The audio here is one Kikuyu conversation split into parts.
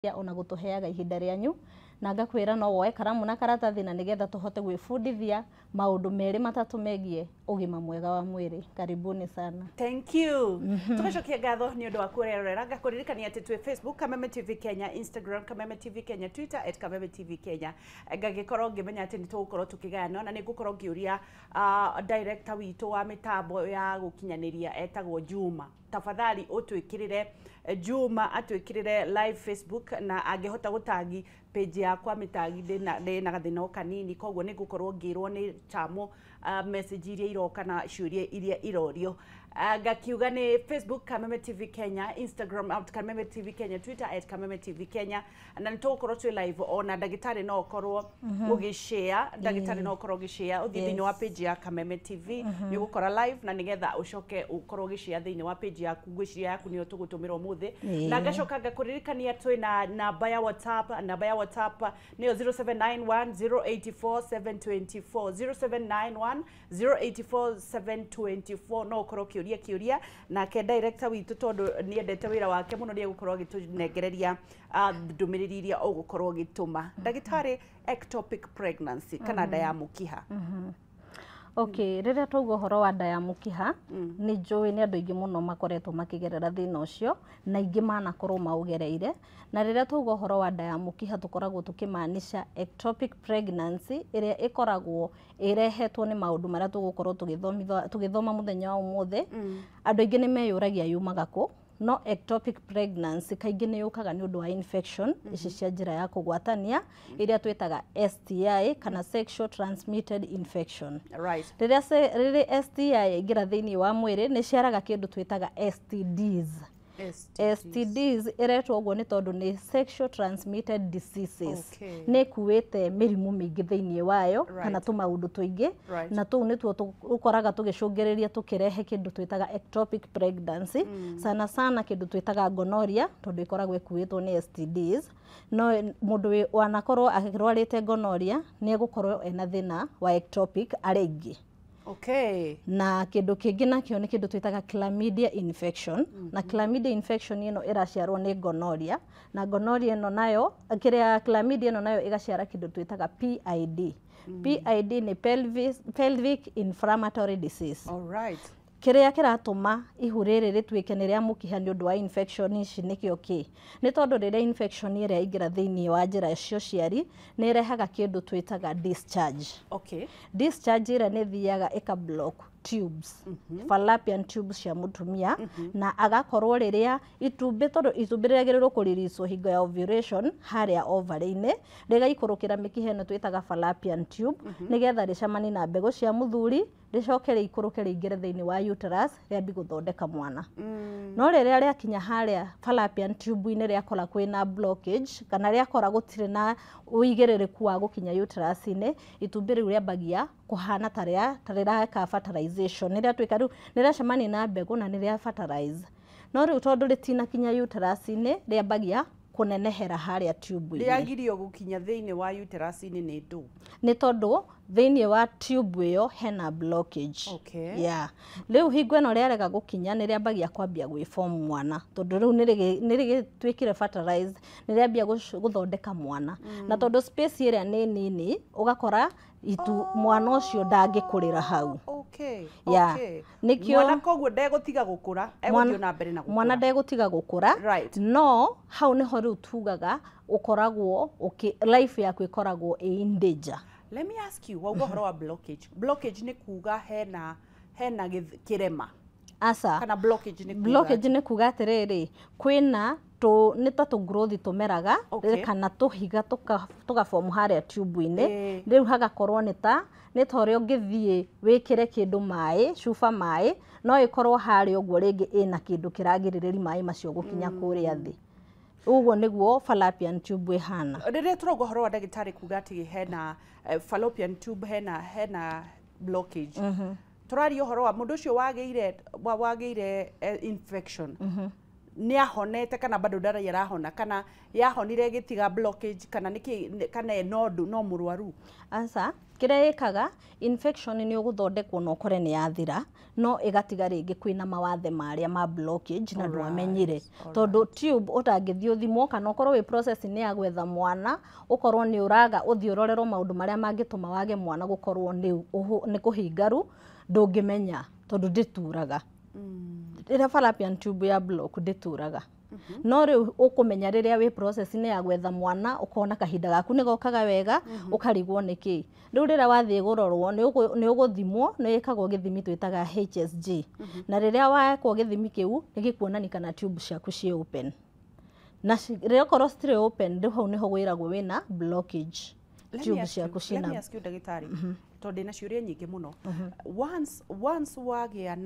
Ona gũtũheaga ihinda rĩanyu na ngakwĩra no woe karamu na karatathi na nĩgetha tũhote gwĩbundithia maũndũ merĩ matatũ megiĩ ũgima mwega wa mwĩrĩ. Karibuni sana. Thank you. Tugacokia ngatho nĩ ũndũ wa kwĩrorera. Ngakũririkania atĩ twĩ Facebook Kameme TV Kenya, Instagram Kameme TV Kenya, Twitter @KamemeTVKenya. Ngagĩkorwo ngĩmenya atĩ nĩ tũgũkorwo tũkĩgayana na nĩ ngũkorwo ngĩũria director witũ wa mĩtambo ya gũkinyanĩria etagwo Juma, tafadhali ũtwĩkĩrĩre, Juma atwĩkĩrĩre live Facebook, na angĩhota gũtagi page yakwa mĩtagi, ndĩna gathĩna o kanini, koguo nĩ ngũkorwo ngĩrwo nĩ chamo message iria iroka na ciũria iria irorio. Ngakiuga nĩ Facebook Kameme TV Kenya, Instagram @KamemeTVKenya, Twitter @KamemeTVKenya, na nĩ tũgũkorwo twĩ live. Ona ndagĩtarĩ no ũkorwo ũgĩshare, ndagĩtarĩ no ũkorwo ũgĩshare, ũthiĩ thĩinĩ wa page ya Kameme TV, nĩ ũgũkora live, na nĩgetha ũcoke ũkorwo ũgĩshare thĩinĩ wa page yaku. Ngwĩciria yaku nĩyo tũgũtũmĩra ũmũthĩ. Na ngacoka ngakũririkania twĩna namba ya WhatsApp. Namba ya WhatsApp nĩyo 0791 084 724, 0791 084 724. No ũkorwo ũkĩũria kĩũria, nake director witũ, tondũ nĩendete wĩra wake mũno, nĩ egũkorwo agĩtũnengereria ndũmĩrĩri iria ũgũkorwo ũgĩtũma. Ndagĩtarĩ, ectopic pregnancy kana nda ya mũkiha. Okay, rĩrĩa twauga ũhoro wa nda ya mũkiha, nĩ njũĩ nĩ andũ aingĩ mũno makoretwo makĩgerera thĩna ũcio na aingĩ manakorwo maũgereire. Na rĩrĩa twauga ũhoro wa nda ya mũkiha, tũkoragwo tũkĩmaanisha ectopic pregnancy ĩrĩa ĩkoragwo ĩrehetwo nĩ maũndũ marĩa tũgũkorwo tũgĩthoma mũthenya wa ũmũthĩ. Andũ aingĩ nĩ meyũragia yumaga kũ, no ectopic pregnancy kaingĩ nĩ yũkaga nĩ ũndũ wa infection ici cia njĩra ya kũgwatania iria twĩtaga STI kana sexual transmitted infection. Rĩrĩa rĩrĩ STI yaingĩra thĩinĩ wa mwĩrĩ, nĩ ciaraga kĩndũ twĩtaga STDs. STDs ĩretwo ũguo nĩ tondũ nĩ sexual transmitted diseases. Nĩ ĩkuĩte mĩrimũ mĩingĩ thĩinĩ wayo kana tũmaũndũ tũingĩ, na tũu nĩtuo ũkoraga tũgĩcũngĩrĩria tũkĩrehe kĩndũ twĩtaga ectopic pregnancy, sana sana kĩndũ twĩtaga gonorrhea, tondũ ĩkoragwo ĩkuĩtwo nĩ STDs. No mũndũ wanakorwo akĩrwarĩte gonorrhea nĩ egũkorwo ena thĩna wa ectopic arĩa aingĩ. Na kĩndũ kĩngĩ nakĩo nĩ kĩndũ twĩtaga chlamydia infection. Na chlamydia infection ĩno ĩraciarwo nĩ gonorrhea, na gonorrhea ĩno nayo, kĩrĩa chlamydia ĩno nayo ĩgaciara kĩndũ twĩtaga PID. PID nĩ pelvic inflammatory disease. Kĩrĩa kĩratũma ihu rĩrĩ rĩtuĩke nĩ rĩa mũkiha nĩ ũndũ wa infection ici nĩkĩo kĩ? Nĩ tondũ rĩrĩa infection ĩrĩa yaingĩra thĩinĩ wa njĩra cia ũciari, nĩ ĩrehaga kĩndũ twĩtaga discharge. Discharge ĩrĩa nĩ ĩthiaga ĩka block tubes, fallopian tubes cia mũtumia, na agakorwo rĩrĩa itumbĩ, tondũ itumbĩ rĩagĩrĩirwo kũriricwo hingo ya ovulation harĩa ovary-inĩ, rĩgaikũrũkĩra mĩkiha ĩno twĩtaga fallopian tube, nĩgetha rĩcemanie na mbegũ cia mũthuri, rĩcoke rĩikũrũke rĩingĩre thĩinĩ wa uterus, rĩambie gũthondeka mwana. No rĩrĩa rĩakinya harĩa fallopian tube-inĩ, rĩakora kwĩna blockage kana rĩakora gũtirĩ na ũigĩrĩrĩku wa gũkinya uterus-inĩ, itumbĩ rĩu rĩambagia kũhana ta rĩa ta rĩreka fertilization. Nĩ rĩatuĩka rĩu nĩ rĩacemania na mbegũ na nĩ rĩa fertilize, no rĩu tondũ rĩtinakinya uterus-inĩ, rĩambagia kũnenehera harĩa tube-inĩ. Rĩagirio gũkinya thĩinĩ wa uterus-inĩ nĩ ndũ? Nĩ tondũ thĩinĩ wa tube ĩyo hena blockage. Yeah. Rĩu hingo ĩno rĩarega gũkinya, nĩ rĩambagia kwambia gwĩform mwana, tondũ rĩu nĩ rĩgĩtuĩkire fertilized, nĩ rĩambia gũthondeka mwana, na tondũ space ĩrĩa nĩ nini, ũgakora itu mwana ũcio ndangĩkũrĩra hau. Yeah. Nĩkĩo Mwana koguo ndegũtiga gũkũra, egũthiĩ na mbere na gũkũra. Mwana ndegũtiga gũkũra. No hau nĩho rĩu tugaga ũkoragwo life yaku ĩkoragwo ĩ in danger. Let me ask you, wauga ũhoro wa blockage. Blockage nĩ kuga hena kĩrema? Aca. Kana blockage nĩ kuga? Blockage nĩ kuga atĩrĩrĩ, kwĩna tũ nĩ ta tũ growth tũmeraga kana tũhiga tũgabomu harĩa tube-inĩ. Rĩu hagakorwo nĩ ta ũrĩa ũngĩthiĩ wĩkĩre kĩndũ maĩ, cuba maĩ, no ĩkorwo harĩa ũguo rĩngĩ ĩna kĩndũ kĩragirĩrĩria maĩ macio gũkinya kũrĩa thĩ. Ũguo nĩguo fallopian tube ĩhana. Rĩrĩa tũrauga ũhoro wa ndagĩtarĩ kuga atĩ hena fallopian tube hena blockage, tũraria ũhoro wa mũndũ ũcio wagĩire infection. Nĩ ahonete kana bado ndarĩ arahona, kana yahonire ĩgĩtiga blockage, kana nĩkĩ, kana no no mũrwaru? Aca, kĩrĩa ĩkaga infection nĩ ũgũthondekwo na ũkore nĩ yathira, no ĩgatiga rĩngĩ kwĩna mawathe marĩa ma blockage na ndwamenyire, tondũ tube ũtangĩthiĩ ũthimwo kana ũkorwo wĩ process-inĩ ya gwetha mwana, ũkorwo nĩ ũraga ũthiĩ ũrorerwo maũndũ marĩa mangĩtũma wage mwana gũkorwo nĩ kũhingaru, ndũngĩmenya tondũ ndĩturaga. Rĩrĩa fallopian tube ya block ndĩturaga, no rĩu ũkũmenya rĩrĩa wĩ process-inĩ ya gwetha mwana, ũkona kahinda gaku nĩ gokaga wega, ũkarigwo nĩkĩ. Rĩu rĩrĩa wathiĩ kũrorwo nĩ ũgũthimwo, nĩ ĩkagwo gĩthimi twĩtaga HSG, na rĩrĩa wekwo gĩthimi kĩu nĩ gĩkuonania kana tube ciaku ciĩ open, na rĩrĩa okorwo citirĩ open, rĩu hau nĩho wĩragwo wĩna blockage tube ciaku ciĩna. Let me ask you, ndagĩtarĩ, tondũ ndĩna ciũria nyingĩ mũno. Once wagĩa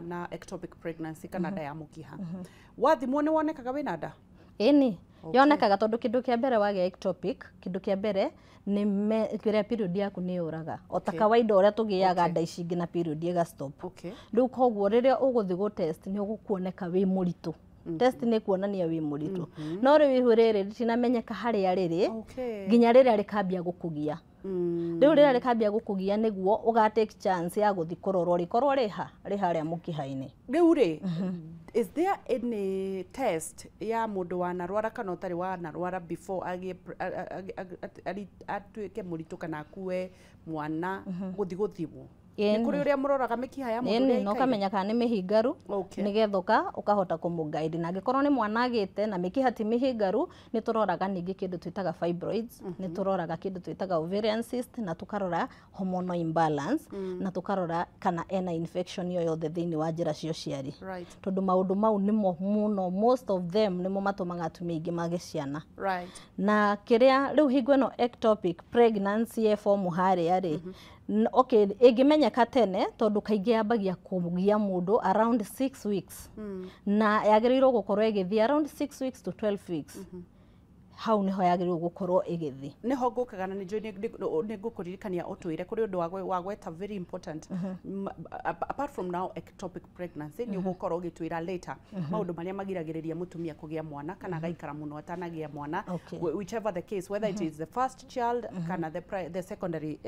na ectopic pregnancy kana nda ya mũkiha, wathimwo nĩ wonekaga wĩna nda? Ĩni, yonekaga, tondũ kĩndũ kĩa mbere wagĩa ectopic, kĩndũ kĩa mbere nĩ kĩrĩa period yaku nĩ yũraga o ta kawaida ũrĩa tũgĩaga nda ici ingĩ na period ĩga stop. Rĩu koguo rĩrĩa ũgũthiĩ gũ test nĩ ũgũkuoneka wĩ mũritũ, test nĩ kuonania wĩ mũritũ, no rĩu ihu rĩrĩ rĩtinamenyeka harĩa rĩrĩ nginya rĩrĩa rĩkambia gũkũgia. Rĩu rĩrĩa rĩkambia gũkũgia nĩguo ũga take chance ya gũthiĩ kũrorwo rĩkorwo rĩha rĩ harĩa mũkiha-inĩ. Rĩu rĩ, is there any test ya mũndũ wanarwara kana ũtarĩ wanarwara before agĩe atuĩke mũritũ kana akue mwana gũthiĩ gũthimwo? Nĩ kũrĩ ũrĩa mũroraga mĩkiha ya mũndũ ũrĩa? Na ũkamenya kana nĩ mĩhingaru, nĩgetha ũkahota kũmũguide, na angĩkorwo nĩ mwana agĩte na mĩkiha ti mĩhingaru, nĩ tũroraga ningĩ kĩndũ twĩtaga fibroids, nĩ tũroraga kĩndũ twĩtaga ovarian cyst, na tũkarora hormonal imbalance, na tũkarora kana ena infection yo yothe thĩinĩ wa njĩra cia ũciari, tondũ maũndũ mau nĩmo mũno, most of them nĩmo matũmaga atumia aingĩ mage ciana. Na kĩrĩa rĩu hingo ĩno ectopic pregnancy ĩ form harĩa rĩ, okay, ĩngĩmenyeka tene, tondũ kaingĩ yambagia kũgia mũndũ around 6 weeks, na yagĩrĩirwo gũkorwo ĩgĩthiĩ around 6 weeks to 12 weeks, hau niho yagĩrĩirwo gũkorwo ĩgĩthiĩ. Niho ngũkaga na nĩnjũĩ nĩ ngũkũririkania ũtwĩre kũrĩ ũndũ wagweta very important. Apart from now ectopic pregnancy, nĩ ũgũkorwo ũgĩtwĩra later maũndũ marĩa magiragĩrĩria mũtumia kũgĩa mwana kana agaikara mũno atanagĩa mwana, whichever the case, whether it is the first child kana the secondary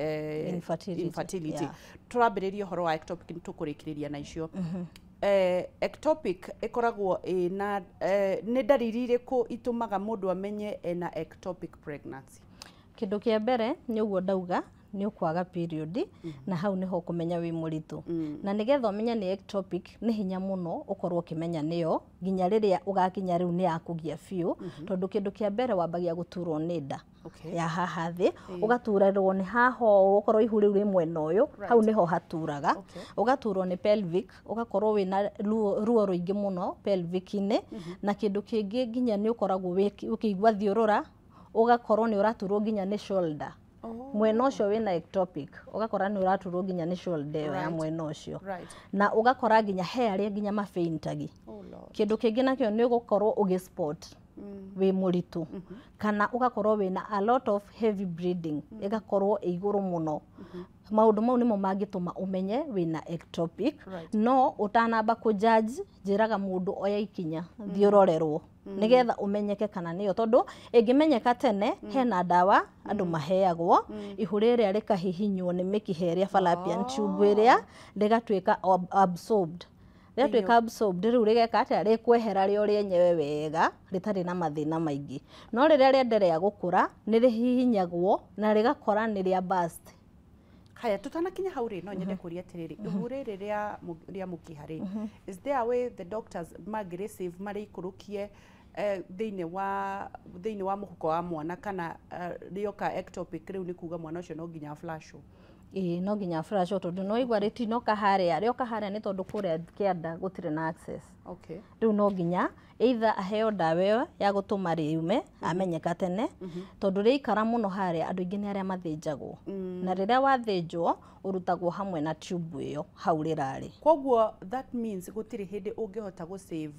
infertility. Tũrambĩrĩria ũhoro wa ectopic, tũkũrĩkĩrĩria na icio. Ectopic ĩkoragwo ĩna nĩ ndariri irĩkũ itũmaga mũndũ amenye ena ectopic pregnancy? Kĩndũ kĩa mbere nĩ ũguo ndauga, nĩ ũkwaga period, na hau nĩho ũkũmenya wĩ mũritũ. Na nĩgetha ũmenye nĩ ectopic, nĩ hinya mũno ũkorwo ũkĩmenya nĩyo nginya rĩrĩa ũgakinya rĩu nĩ yakũgia biũ, tondũ kĩndũ kĩa mbere wambagia gũturwo nĩ nda ya haha thĩ, ũgaturĩrwo nĩ haha ũũ, okorwo ihu rĩu rĩ mwena ũyũ, hau nĩho haturaga, ũgaturwo nĩ pelvic, ũgakorwo wĩna ruo rũingĩ mũno pelvic-inĩ, na kĩndũ kĩngĩ nginya nĩ ũkoragwo ũkĩigua thiũrũra, ũgakorwo nĩ ũraturwo nginya nĩ shoulder. Mwena ũcio wĩna ectopic, ũgakora nĩ ũraturwo nginya nĩ shoulder ĩyo ya mwena ũcio, na ũgakora nginya he arĩa nginya mafaintagi. Kĩndũ kĩngĩ nakĩo nĩ ũgũkorwo ũgĩ spot wĩ mũritũ, kana ũgakorwo wĩna a lot of heavy bleeding, ĩgakorwo ĩ igũrũ mũno. Maũndũ mau nĩmo mangĩtũma ũmenye wĩna ectopic. No ũtanamba kũ judge, njĩraga mũndũ oya ikinya thiĩ ũrorerwo nĩgetha ũmenyeke kana nĩyo, tondũ ĩngĩmenyeka tene hena ndawa andũ maheagwo, ihu rĩrĩa rĩkahihinywo nĩ mĩkiha ĩrĩa fallopian tube ĩrĩa rĩgatuĩka absorbed. Rĩatuĩka absorbed, rĩu rĩgeka atĩa? Rĩkwehera rĩo rĩenyewe wega rĩtarĩ na mathĩna maingĩ. No rĩrĩa rĩenderea gũkũra nĩ rĩhihinyagwo na rĩgakora nĩ rĩa burst. Haya, tutanakinya hau rĩ, no nyende kũria atĩrĩrĩ, ihu rĩrĩ rĩa mũkiha rĩ, is there a way the doctors mangĩreceive marĩikũrũkie thĩinĩ wa mũhuko wa mwana, kana rĩoka ectopic rĩu nĩ kuga mwana ũcio no nginya flashwo? Ĩĩ, no nginya flashwo, tondũ no igua rĩtinoka harĩa, rĩoka harĩa nĩ tondũ kũrĩa kĩanda gũtirĩ na access. Rĩu no nginya either aheo ndawa ĩyo ya gũtũma rĩume amenyeka tene, tondũ rĩikara mũno harĩa andũ aingĩ nĩ arĩa mathĩnjagwo, na rĩrĩa wathĩnjwo ũrutagwo hamwe na tube ĩyo hau rĩrarĩ. Koguo that means gũtirĩ hĩndĩ ũngĩhota gũ save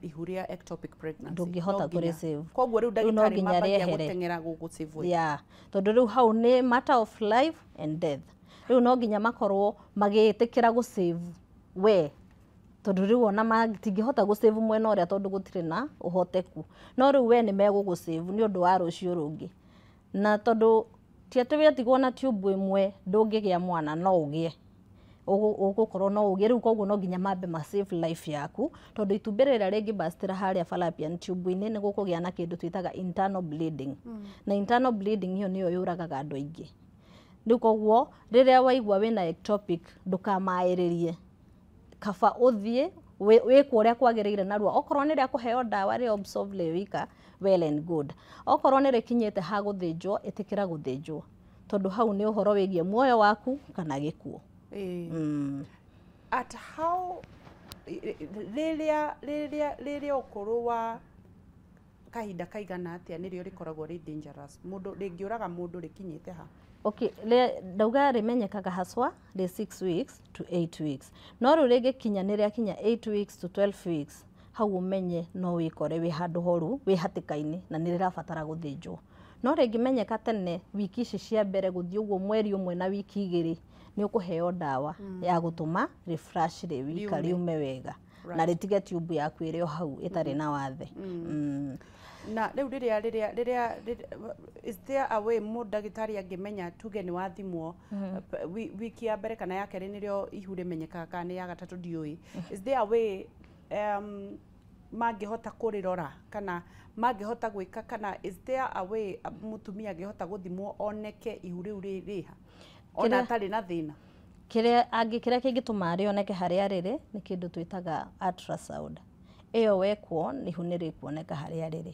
ihu rĩa ectopic pregnancy? Ndũngĩhota kũrĩ-save. Koguo rĩu Rĩu no ndagĩtarĩ nginya mambagia rĩehere. gũteng'era gũgũ-save? Yeah, tondũ rĩu hau nĩ matter of life and death. Rĩu no nginya makorwo magĩtĩkĩra gũ save we. Tondũ rĩu ona matingĩhota gũsave mwena ũrĩa tondũ gũtirĩ na ũhoteku. No rĩu we nĩ megũgũsave nĩ ũndũ wa rũciũ rũngĩ. Na tondũ ti atĩ wetigwo na tube ĩmwe ndũngĩgĩa mwana, no ũgĩe. Ũgũkorwo no ũgĩe rĩu, koguo no nginya mambe ma save life yaku, tondũ itumbĩ rĩrĩa rĩngĩbastĩra harĩa fallopian tube-inĩ nĩ gũkũgĩa na kĩndũ twĩtaga internal bleeding. Na internal bleeding ĩyo nĩyo yũragaga andũ aingĩ. Rĩu koguo rĩrĩa waigua wĩna ectopic, ndũkamaĩrĩrie, kaba ũthiĩ wĩkwo ũrĩa kwagĩrĩire narua. Okorwo nĩ rĩa kũheo ndawa rĩ absorb rĩ wika, well and good. Okorwo nĩ rĩkinyĩte ha gũthĩnjwo, ĩtĩkĩra gũthĩnjwo, tondũ hau nĩ ũhoro wĩgiĩ muoyo waku kana gĩkuũ. At how rĩrĩa ũkũrũ wa kahinda kaigana atĩa nĩrĩo rĩkoragwo rĩ dangerous, mũndũ rĩngĩũraga mũndũ rĩkinyĩte ha? Okay, ndauga rĩmenyekaga haswa rĩ 6 weeks to 8 weeks, no rĩu rĩngĩkinya nĩ rĩakinya 8 weeks to 12 weeks, hau ũmenye no wĩkore wĩ handũ horu, wĩ hatĩka-inĩ na nĩ rĩrabatara gũthĩnjwo. No rĩngĩmenyeka tene, wiki ici cia mbere gũthiĩ ũguo, mweri ũmwe na wiki 2, nĩ ũkũheo ndawa ya gũtũma refresh rĩ wika Riume. Riume wega na rĩtige tube yaku ĩrĩ o hau ĩtarĩ na wathe. Na rĩu rĩrĩa is there a way mũndagĩtarĩ angĩmenya, tuge nĩ wathimwo wiki ya mbere kana ya kerĩ nĩrĩo ihu rĩmenyekaga, kana nĩ ya gatatũ, ndiũĩ, is there a way mangĩhota kũrĩrora kana mangĩhota gwĩka, kana is there a way mũtumia angĩhota gũthimwo oneke ihu rĩu rĩha ona atarĩ na thĩna? Kĩrĩa angĩ kĩrĩa kĩngĩtũma rĩoneke harĩa rĩrĩ nĩ kĩndũ twĩtaga ultrasound. Ĩyo wekwo, ihu nĩ rĩkuoneka harĩa rĩrĩ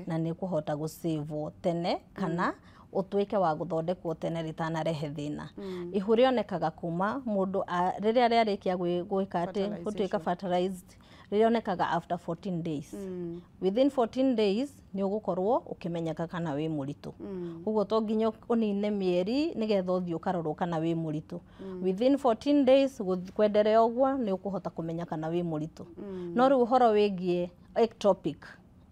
na nĩ ũkũhota gũcĩvwo tene kana ũtuĩke wa gũthondekwo tene rĩtanarehe thĩna. Ihu rĩonekaga kuma mũndũ rĩrĩa rĩarĩkia gwĩka atĩ gũtuĩka fertilized, rĩonekaga after 14 days. Within 14 days nĩ ũgũkorwo ũkĩmenyeka kana wĩ mũritũ. Ũguo to nginya ũnine mĩeri nĩgetha ũthiĩ ũkarorwo kana wĩ mũritũ. Within 14 days kwenderea ũguo nĩ ũkũhota kũmenya kana wĩ mũritũ. No rĩu ũhoro wĩgiĩ ectopic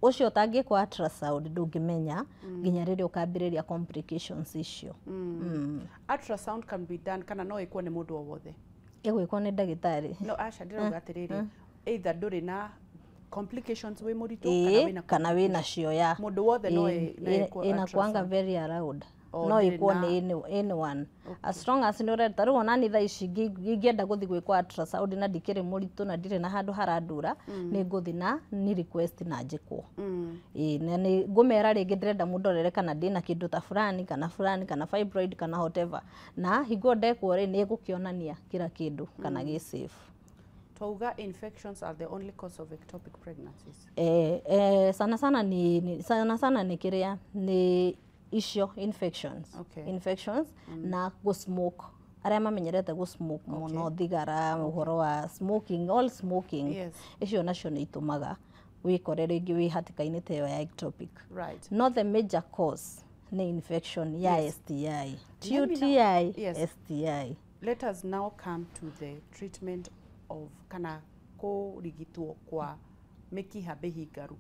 ũcio ũtangĩkwo ultrasound, ndũngĩmenya nginya rĩrĩa ũkambĩrĩria complications icio. Ultrasound can be done kana no ĩkwo nĩ mũndũ o wothe? Ĩgwĩkwo nĩ ndagĩtarĩ. No aca, ndĩrauga atĩrĩrĩ, either ndũrĩ na complications, wĩ mũritũ kana wĩna kana wĩ nacio ya Mũndũ wothe no no ĩkwo inakuanga ultrasound? Very allowed. O, No ndĩrĩ ĩkwo nĩ anyone as long as nĩ ũrenda. Rĩu ona ni thaa ici ingĩenda gũthiĩ gwĩkwo ultrasound na ndikĩrĩ mũritũ na ndirĩ na handũ harandura, nĩ ngũthiĩ na nĩ request na njĩkwo. Ĩĩ, na nĩ ngũmera rĩngĩ ndĩrenda mũndorere kana ndĩna kĩndũ ta fulani kana fulani kana fibroid kana whatever, na hingo ndekwo rĩ, nĩ ĩgũkĩonania kila kĩndũ kana gĩ safe. Twauga infections are the only cause of ectopic pregnancies? Sana sana ni sana sana ni kĩrĩa nĩ icio infections. Infections na gũ-smoke, arĩa mamenyerete gũ-smoke mũno thigara, ũhoro wa smoking, all smoking. Icio nacio nĩ itũmaga wĩkore rĩngĩ wĩ hatĩka-inĩ ta ĩyo ya ectopic. Not the major cause nĩ infection ya STI. Ti Let me UTI, STI. Let us now come to the treatment of kana kũrigitwo kwa mĩkiha mĩhingaru.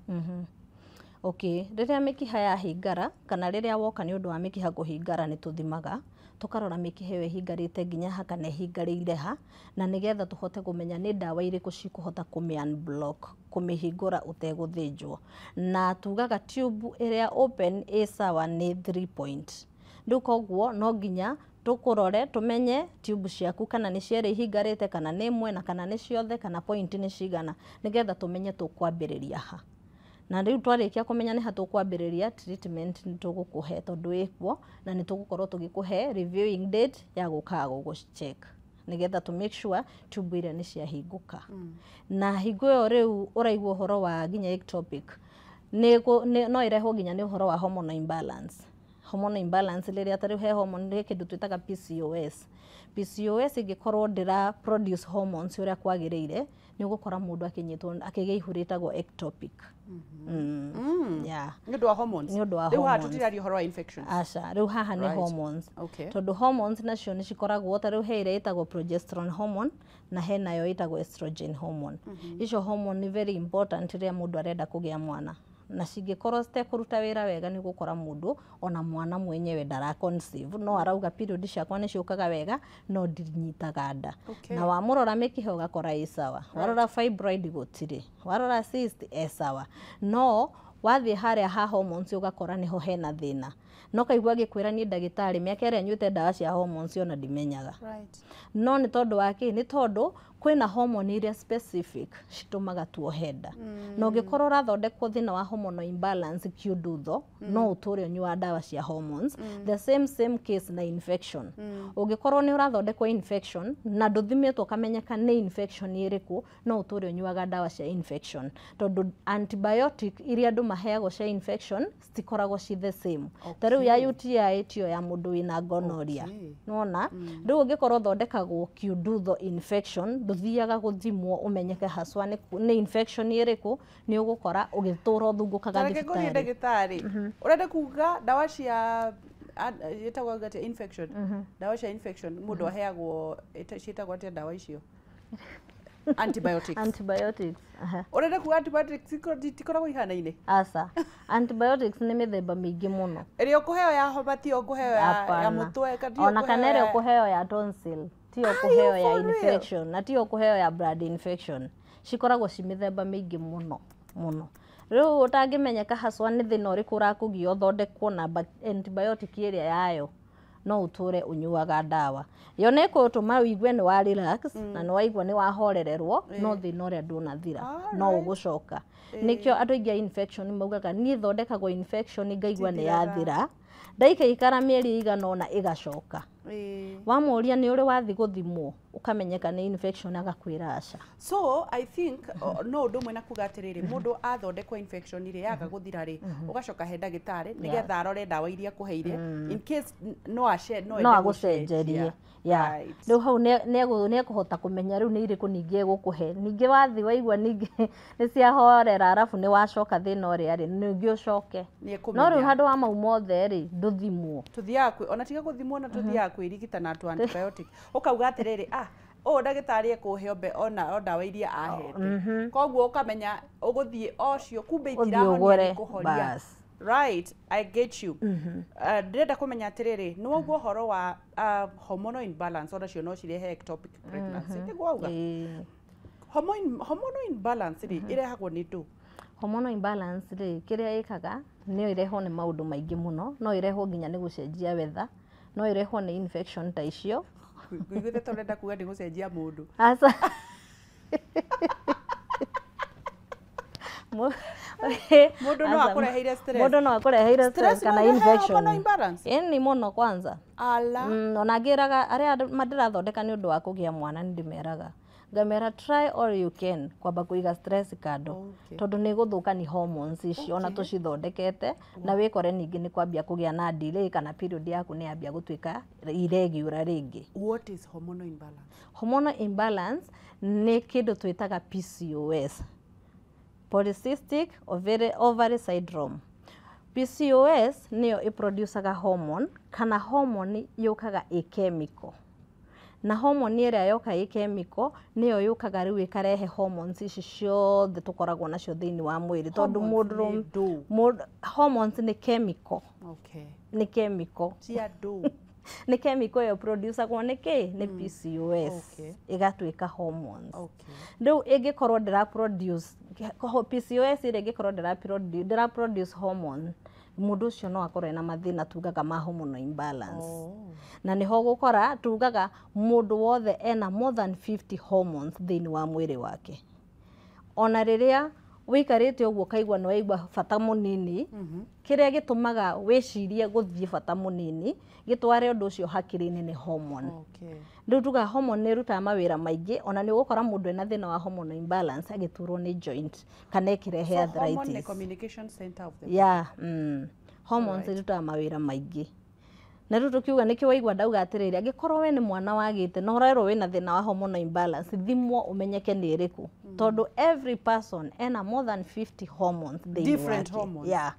Okay, rĩrĩa mĩkiha yahingara kana rĩrĩa woka nĩ ũndũ wa mĩkiha kũhingara, nĩ tũthimaga tũkarora mĩkiha ĩyo ĩhingarĩte nginya ha kana ĩhingarĩire ha, na nĩgetha tũhote kũmenya nĩ ndawa irĩkũ cikũhota kũmĩ unblock, kũmĩhingũra ũtegũthĩnjwo. Na tugaga tube ĩrĩa open ĩ sawa nĩ 3 point. Rĩu koguo no nginya tũkũrore tũmenye tube ciaku kana nĩ cierĩ ihingarĩte kana nĩ ĩmwe, na kana nĩ ciothe, kana point nĩ cigana, nĩgetha tũmenye tũkwambĩrĩria ha. Na rĩu twarĩkia kũmenya nĩ ha tũkwambĩrĩria treatment, nĩ tũgũkũhe, tondũ ĩkuo, na nĩ tũgũkorwo tũgĩkũhe reviewing date ya gũkaga gũgũ check nĩgetha tũ make sure tube iria nĩ ciahingũka. Na hingo ĩyo rĩu ũraigua ũhoro wa nginya ectopic no ĩrehwo nginya nĩ ũhoro wa hormonal imbalance. Hormonal imbalance rĩrĩa ta rĩu he hormone, he kĩndũ twĩtaga PCOS. PCOS ĩngĩkorwo ndĩra produce hormones ũrĩa kwagĩrĩire, nĩ ũgũkora mũndũ akĩnyitwo akĩgĩa ihu rĩtagwo ectopic. Yeah. Nĩ ũndũ wa hormones? Nĩ ũndũ wa Rĩu haha hormones. tũtiraria ũhoro wa infections? Aca, rĩu haha nĩ hormones. Tondũ hormones nacio nĩ cikoragwo, ta rĩu he ĩrĩa ĩtagwo progesterone hormone na he nayo ĩtagwo estrogen hormone. Icio hormone nĩ very important rĩrĩa mũndũ arenda kũgĩa mwana. Na cingĩkorwo citekũruta wĩra wega nĩ ũgũkora mũndũ ona mwana mwenyewe ndara conceive, no arauga period ciakwa nĩ ciũkaga wega no ndinyitaga nda. Okay. Na wamũrora mĩkiha ũgakora ĩ sawa, warora fibroid gũtirĩ, warora cyst e sawa, no wathiĩ harĩa ha hormones ũgakora nĩho hena thĩna. No kaigua agĩkwĩra niĩ ndagĩtarĩ mĩaka ĩrĩa nyuĩte ndawa cia hormones ona ndimenyaga. Right. No nĩ tondũ wa kĩ? Nĩ tondũ kwĩna hormone iria specific citũmaga tuohe nda. Na ũngĩkorwo ũrathondekwo thĩna wa hormonal imbalance kiundutho, no ũtũre ũnyuaga ndawa cia hormones. The same same case na infection. Ũngĩkorwo nĩ ũrathondekwo infection na ndũthimĩtwo ũkamenyeka nĩ infection ĩrĩkũ, no ũtũre ũnyuaga ndawa cia infection, tondũ antibiotic iria andũ maheagwo cia infection citikoragwo ci the same. Ta rĩu ya UTI tiyo ya mũndũ wĩna gonorrhea. Okay. Nĩwona? Rĩu ũngĩkorwo ũthondekagwo kiundutho infection, ndũthiaga gũthimwo ũmenyeke haswa nĩ infection ĩrĩkũ, nĩ ũgũkora ũgĩtũra ũthumbũkaga Tareke ngũrie thibitarĩ. Ndagĩtarĩ, ũrenda kuga ndawa cia ĩtagwo atĩa infection, ndawa cia infection mũndũ aheagwo ciĩtagwo atĩa ndawa icio, antibiotics? Antibiotics. Aha. Ũrenda kuga antibiotics itikoragwo ihanaine? Aca, antibiotics nĩ mĩthemba mĩingĩ mũno. Ĩrĩa ũkũheo ya homa tiyo ũkũheo ya Hapana. mũtwe tiyo Ona kana ũkũheo ĩrĩa ũkũheo ya tonsil tiyo ũkũheo ya for real? Infection na tiyo ũkũheo ya blood infection. Cikoragwo ci mĩthemba mĩingĩ mũno mũno. Rĩu ũtangĩmenyeka haswa nĩ thĩna ũrĩkũ ũrakũgia ũthondekwo na antibiotic ĩrĩa yayo, no ũtũre ũnyuaga ndawa. Yo nĩ ĩgũtũma ũigue nĩ wa relax na nĩ waigua nĩ wahorererwo, no thĩna ũrĩa ndũnathira, no ũgũcoka. Nĩkĩo andũ aingĩ a infection maugaga niĩ thondekagwo infection ngaigua nĩ Tithiraga. yathira, ndaikaikara mĩeri ĩigana ũna ĩgacoka. Wamũria nĩ ũrĩ wathiĩ gũthimwo ũkamenyeka nĩ infection, agakwĩra aca. So I think no ũndũ ũmwe na kuga atĩrĩrĩ, mũndũ athondekwo infection rĩ, yaga gũthira rĩ, ũgacoka he ndagĩtarĩ nĩgetha arore ndawa iria akũheire in case no ace no no ende agũcenjerie gũcenjia. Ya. Right. Rĩu hau nĩ ekũhota kũmenya rĩu nĩ irĩkũ ningĩ egũkũhe. Ningĩ wathiĩ waigua ningĩ nĩ ciahorera arabu nĩ wacoka thĩna ũrĩa rĩ, ningĩ ũcoke. Nĩ No rĩu ekũmenya. Handũ wa mau mothe rĩ, ndũthimwo. Tuthiaga kwĩ ona tiga gũthimwo na tuthiaga kwĩrigita na tu antibiotic, ũkauga atĩrĩrĩ, ah, ũyũ ndagĩtarĩ ekũhe ombe ona o ndawa iria ahete, koguo ũkamenya ũgũthiĩ ocio kumbe Ũthiĩ itirahonia ũgũre, nĩ kũhoria. Bas. Right, I get you. Ndĩrenda kũmenya atĩrĩrĩ, nĩ waugua ũhoro wa hormonal imbalance onacio no cirehe ectopic pregnancy, nĩguo wauga? Ĩĩ. Hormonal imbalance rĩ, ĩrehagwo nĩ ndũ? Hormonal imbalance rĩ, kĩrĩa ĩkaga nĩyo ĩrehwo nĩ maũndũ maingĩ mũno. No ĩrehwo nginya nĩ gũcenjia weather, no ĩrehwo nĩ infection ta icio. Ngũiguĩte ta ũrenda kuga nĩ gũcenjia mũndũ. Aca. Mũndũ no Aca, akũreheire stress. Mũndũ no akũreheire Stress stress kana no ĩrehe infection. hormonal imbalance? Ĩni mũno kwanza. Ala. Ona ngĩraga arĩa ndĩrathondeka nĩ ũndũ wa kũgĩa mwana, nĩ ndĩmeraga ngamera try all you can kwamba kũiga stress kando, tondũ nĩ gũthũka ni hormones icio ona tũcithondekete, na wĩkore ningĩ nĩ kwambia kũgĩa na delay kana period yaku nĩ yambia gũtuĩka irregular rĩngĩ. What is hormonal imbalance? Hormonal imbalance nĩ kĩndũ twĩtaga PCOS, polycystic ovary syndrome. PCOS nĩyo ĩproducaga hormone kana hormone yũkaga ĩ chemical, na hormone ĩrĩa yoka ĩ chemical nĩyo yũkaga rĩu ĩkarehe hormones ici ciothe tũkoragwo nacio thĩinĩ wa mwĩrĩ, tondũ Hormones mũndũrũme nĩ ndũ? Hormones nĩ chemical. Nĩ chemical. Cia ndũ? Nĩ chemical ĩyo producagwo nĩ kĩ? Nĩ PCOS. Ĩgatuĩka hormones. Rĩu ĩngĩkorwo ndĩra produce PCOS ĩrĩa ĩngĩkorwo ndĩra produce hormone, mũndũ ũcio no akorwo ena mathĩna tugaga ma hormonal imbalance. Na nĩho ũgũkora tugaga mũndũ wothe ena more than 50 hormones thĩinĩ wa mwĩrĩ wake. Ona rĩrĩa wĩikarĩte ũguo ũkaigua nĩ waigua bata mũnini, kĩrĩa gĩtũmaga wĩcirie gũthiĩ bata mũnini gĩtware ũndũ ũcio hakiri-inĩ nĩ hormone. Rĩu tugaga hormone nĩ ĩrutaga mawĩra maingĩ. Ona nĩ ũgũkora mũndũ ena thĩna wa hormonal imbalance agĩturwo nĩ joint kana ĩkĩrehe So hormone nĩ arthritis. Communication center of the Yeah, hormones irutaga mawĩra maingĩ. Na rĩu tũkiuga nĩkĩo waigua ndauga atĩrĩrĩ, angĩkorwo we nĩ mwana wagĩte na ũrerwo wĩna thĩna wa hormonal imbalance, thimwo ũmenyeke nĩ ĩrĩkũ, tondũ every person ena more than 50 hormones thĩinĩ Different wake. Hormones. Yeah,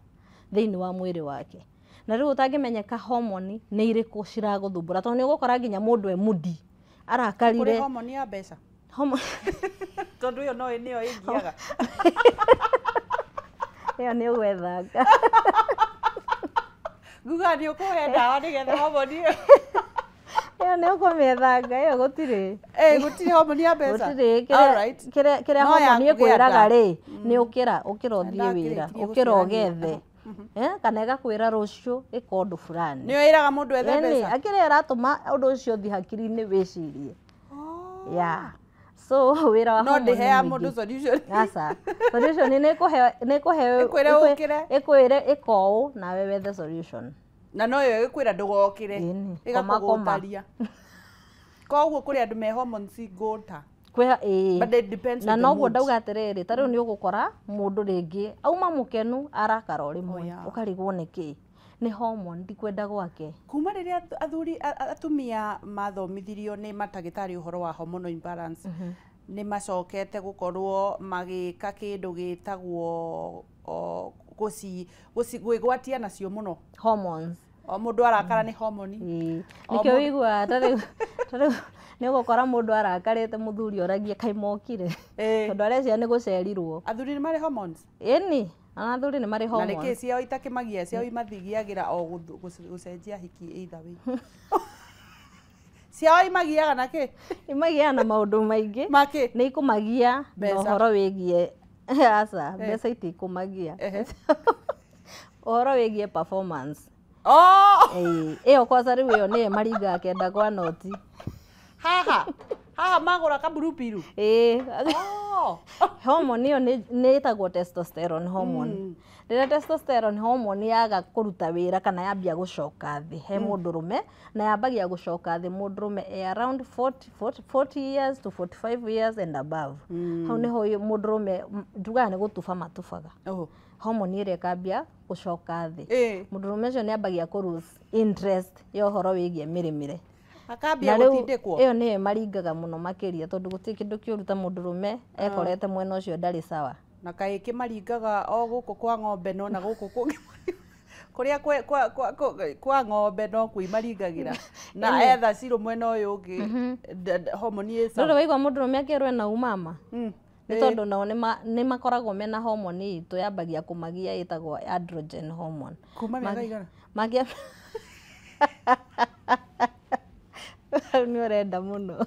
thĩinĩ wa mwĩrĩ wake. Na rĩu ũtangĩmenyeka hormone nĩ irĩkũ ciragũthumbũra, tondũ nĩ ũgũkora nginya mũndũ e moody Kũrĩ arakarire. Hormone ya mbeca? Hormone Tondũ ĩyo no nĩyo ĩngiaga. Ĩyo nĩ ũgwethanga. Nguga nĩ ũkũhe ndawa nĩgetha homoni ĩyo. Ĩyo nĩ ũkũmĩethanga, ĩyo gũtirĩ. Gũtirĩ homoni ya mbeca. Gũtirĩ. Alright. Kĩrĩa No ya homoni kũgĩa ĩkwĩraga nda. rĩ, nĩ ũkĩra ũthiĩ wĩra, Ndakĩrĩkirie ũkĩra gũciarania. ũgethe. Kana ĩgakwĩra rũciũ ĩka ũndũ fulani. Nĩyo ĩraga mũndũ ethe Ĩni, mbeca. akĩrĩa ĩratũma ũndũ ũcio ũthiĩ hakiri-inĩ wĩcirie. Yeah. So wĩra wa No hormone nĩ ndĩheaga mũingĩ. mũndũ solution. Aca. Solution nĩ ĩkũhe Ĩkwĩre ũkĩre. ĩkwĩre ĩka ũũ nawe wethe solution. Na no yo ĩkwĩra ndũgokĩre. Ĩni, koma, koma. Ĩgakũgũtaria. Koguo kũrĩ andũ me hormones ngũta. Kwĩha ĩĩ. But it depends Na with the noguo mood. ndauga atĩrĩrĩ, ta rĩu nĩ ũgũkora mũndũ rĩngĩ auma mũkenu arakara o rĩmwe, Oh, yeah. ũkarigwo nĩkĩ. Nĩ hormone ti kwenda gwake. Kuma rĩrĩa athuri atumia mathomithirio nĩ matagĩtarĩ ũhoro wa hormonal imbalance, nĩ macokete gũkorwo magĩka kĩndũ gĩtagwo gwĩgwatia nacio mũno. Hormones. O mũndũ arakara nĩ hormone. Ĩĩ. O Nĩkĩo mũndũ- ũiguaga ta rĩu nĩ ũgũkora mũndũ arakarĩte mũthuri oragie kaĩ mokire. Tondũ areciria nĩ gũcerirwo. Athuri nĩ marĩ hormones. Ĩni, ona athuri nĩ marĩ Na nĩkĩ hormones. ciao itakĩmagia, ciao imathigiagĩra o gũcenjia hiki either way. Ciao imagiaga na kĩ? Imagiaga na maũndũ maingĩ. Makĩ? Nĩ ikũmagia na Mbeca. ũhoro wĩgiĩ aca, mbeca itikũmagia. Ũhoro wĩgiĩ performance. Oh! Ĩĩ, ĩyo kwanza rĩu ĩyo nĩyo maringaga kenda kwa noti. Haha. Haha magũra kaburupiru. Ĩĩ. Oh. Hormone ĩyo nĩ ĩtagwo testosterone hormone. Rĩrĩa testosterone hormone yaga kũruta wĩra kana yambia gũcoka thĩ he mũndũrũme, na yambagia gũcoka thĩ mũndũrũme e around 40 years to 45 years and above. Hau nĩho mũndũrũme njugaga nĩ gũtuba matubaga. Oh. Hormone ĩrĩa ĩkambia gũcoka thĩ. Mũndũrũme ũcio nĩ ambagia kũ lose interest ya ũhoro wĩgiĩ mĩrĩmĩre. Akambia Na rĩu gũtindĩkwo. ĩyo nĩyo ĩmaringaga mũno makĩria tondũ gũtirĩ kĩndũ kĩũru ta mũndũrũme ekorete mwena ũcio ndarĩ sawa. Na kaĩ kĩmaringaga o gũkũ kwa ng'ombe no na gũkũ kũngĩ kũrĩa kwa ng'ombe no kuimaringagĩra na etha cirũ mwena ũyũ ũngĩ hormone ĩ Ndũrĩ sawa. waigua mũndũrũme akĩrwo ena umama? Nĩ tondũ nao nĩ makoragwo mena hormone itũ yambagia kũmagia ĩtagwo androgen hormone. Kuma mĩaka igana? Magia hau nĩ ũrenda mũno.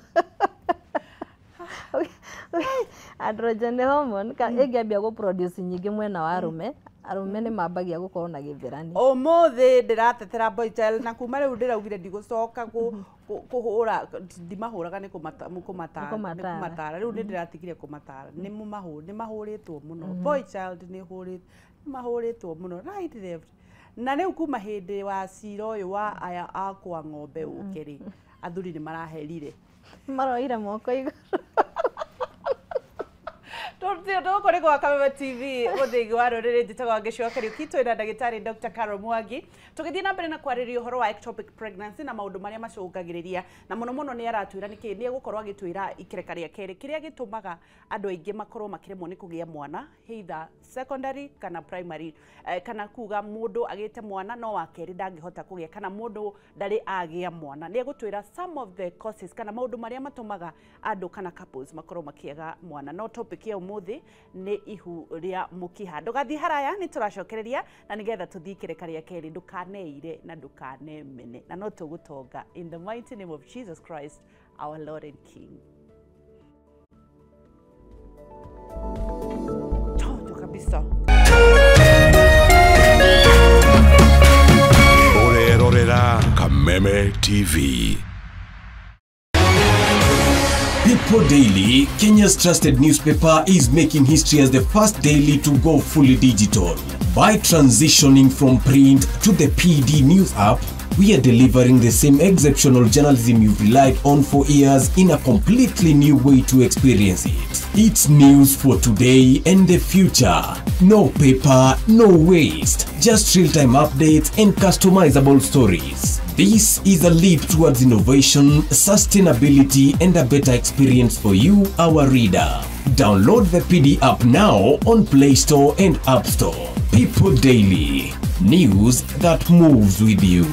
Androgen hormone ĩngĩambia gũ produce nyingĩ mwena wa arũme, arũme nĩ mambagia gũkorwo na gĩthĩrani. Ũmũthĩ ndĩratetera boy child na kuma rĩu ndĩraugire ndigũcoka kũhũra, ndimahũraga nĩ kũmatara. Rĩu nĩ ndĩratigire kũmatara. Nĩ mahũrĩtwo mũno. Boy child nĩ mahũrĩtwo mũno right left. Na rĩu kuma hĩndĩ wa cira ũyũ wa aya a kwa ng'ombe ũke rĩ, athuri nĩ maraherire. Maroire moko igũrũ. Gũkũ nĩ gwa Kameme TV mũthĩgi wa rũrĩrĩ, njĩtagwo Ngĩcua Kariũki, twĩna ndagĩtarĩ Dr. Carol Mwangi. Tũgĩthiĩ na mbere na kwarĩrĩria ũhoro wa ectopic pregnancy na maũndũ marĩa macũngagĩrĩria, na mũno mũno nĩ aratwĩra nĩkĩ, nĩ egũkorwo agĩtwĩra ikereka rĩa kerĩ kĩrĩa gĩtũmaga andũ aingĩ makorwo makĩremwo nĩ kũgĩa mwana either secondary kana primary, kana kuga mũndũ agĩte mwana no wa kerĩ ndangĩhota kũgĩa, kana mũndũ ndarĩ agĩa mwana. Nĩ egũtwĩra some of the causes kana maũndũ marĩa matũmaga andũ kana couples makorwo makĩaga mwana. No topic ya ũmũthĩ nĩ ihu rĩa mũkiha. Ndũgathiĩ haraya, nĩ tũracokereria na nĩgetha tũthiĩ ikereka rĩa kerĩ. Ndũkaneire na ndũkanemene, na no tũgũtonga in the mighty name of Jesus Christ our Lord and King. Toto kabisa. Ũrerorera Kameme TV. People Daily, Kenya's trusted newspaper, is making history as the first daily to go fully digital. By transitioning from print to the PD News app, we are delivering the same exceptional journalism you've relied on for years in a completely new way to experience it. It's news for today and the future. No paper, no waste. Just real-time updates and customizable stories. This is a leap towards innovation, sustainability, and a better experience for you, our reader. Download the PD app now on Play Store and App Store. People Daily. News that moves with you.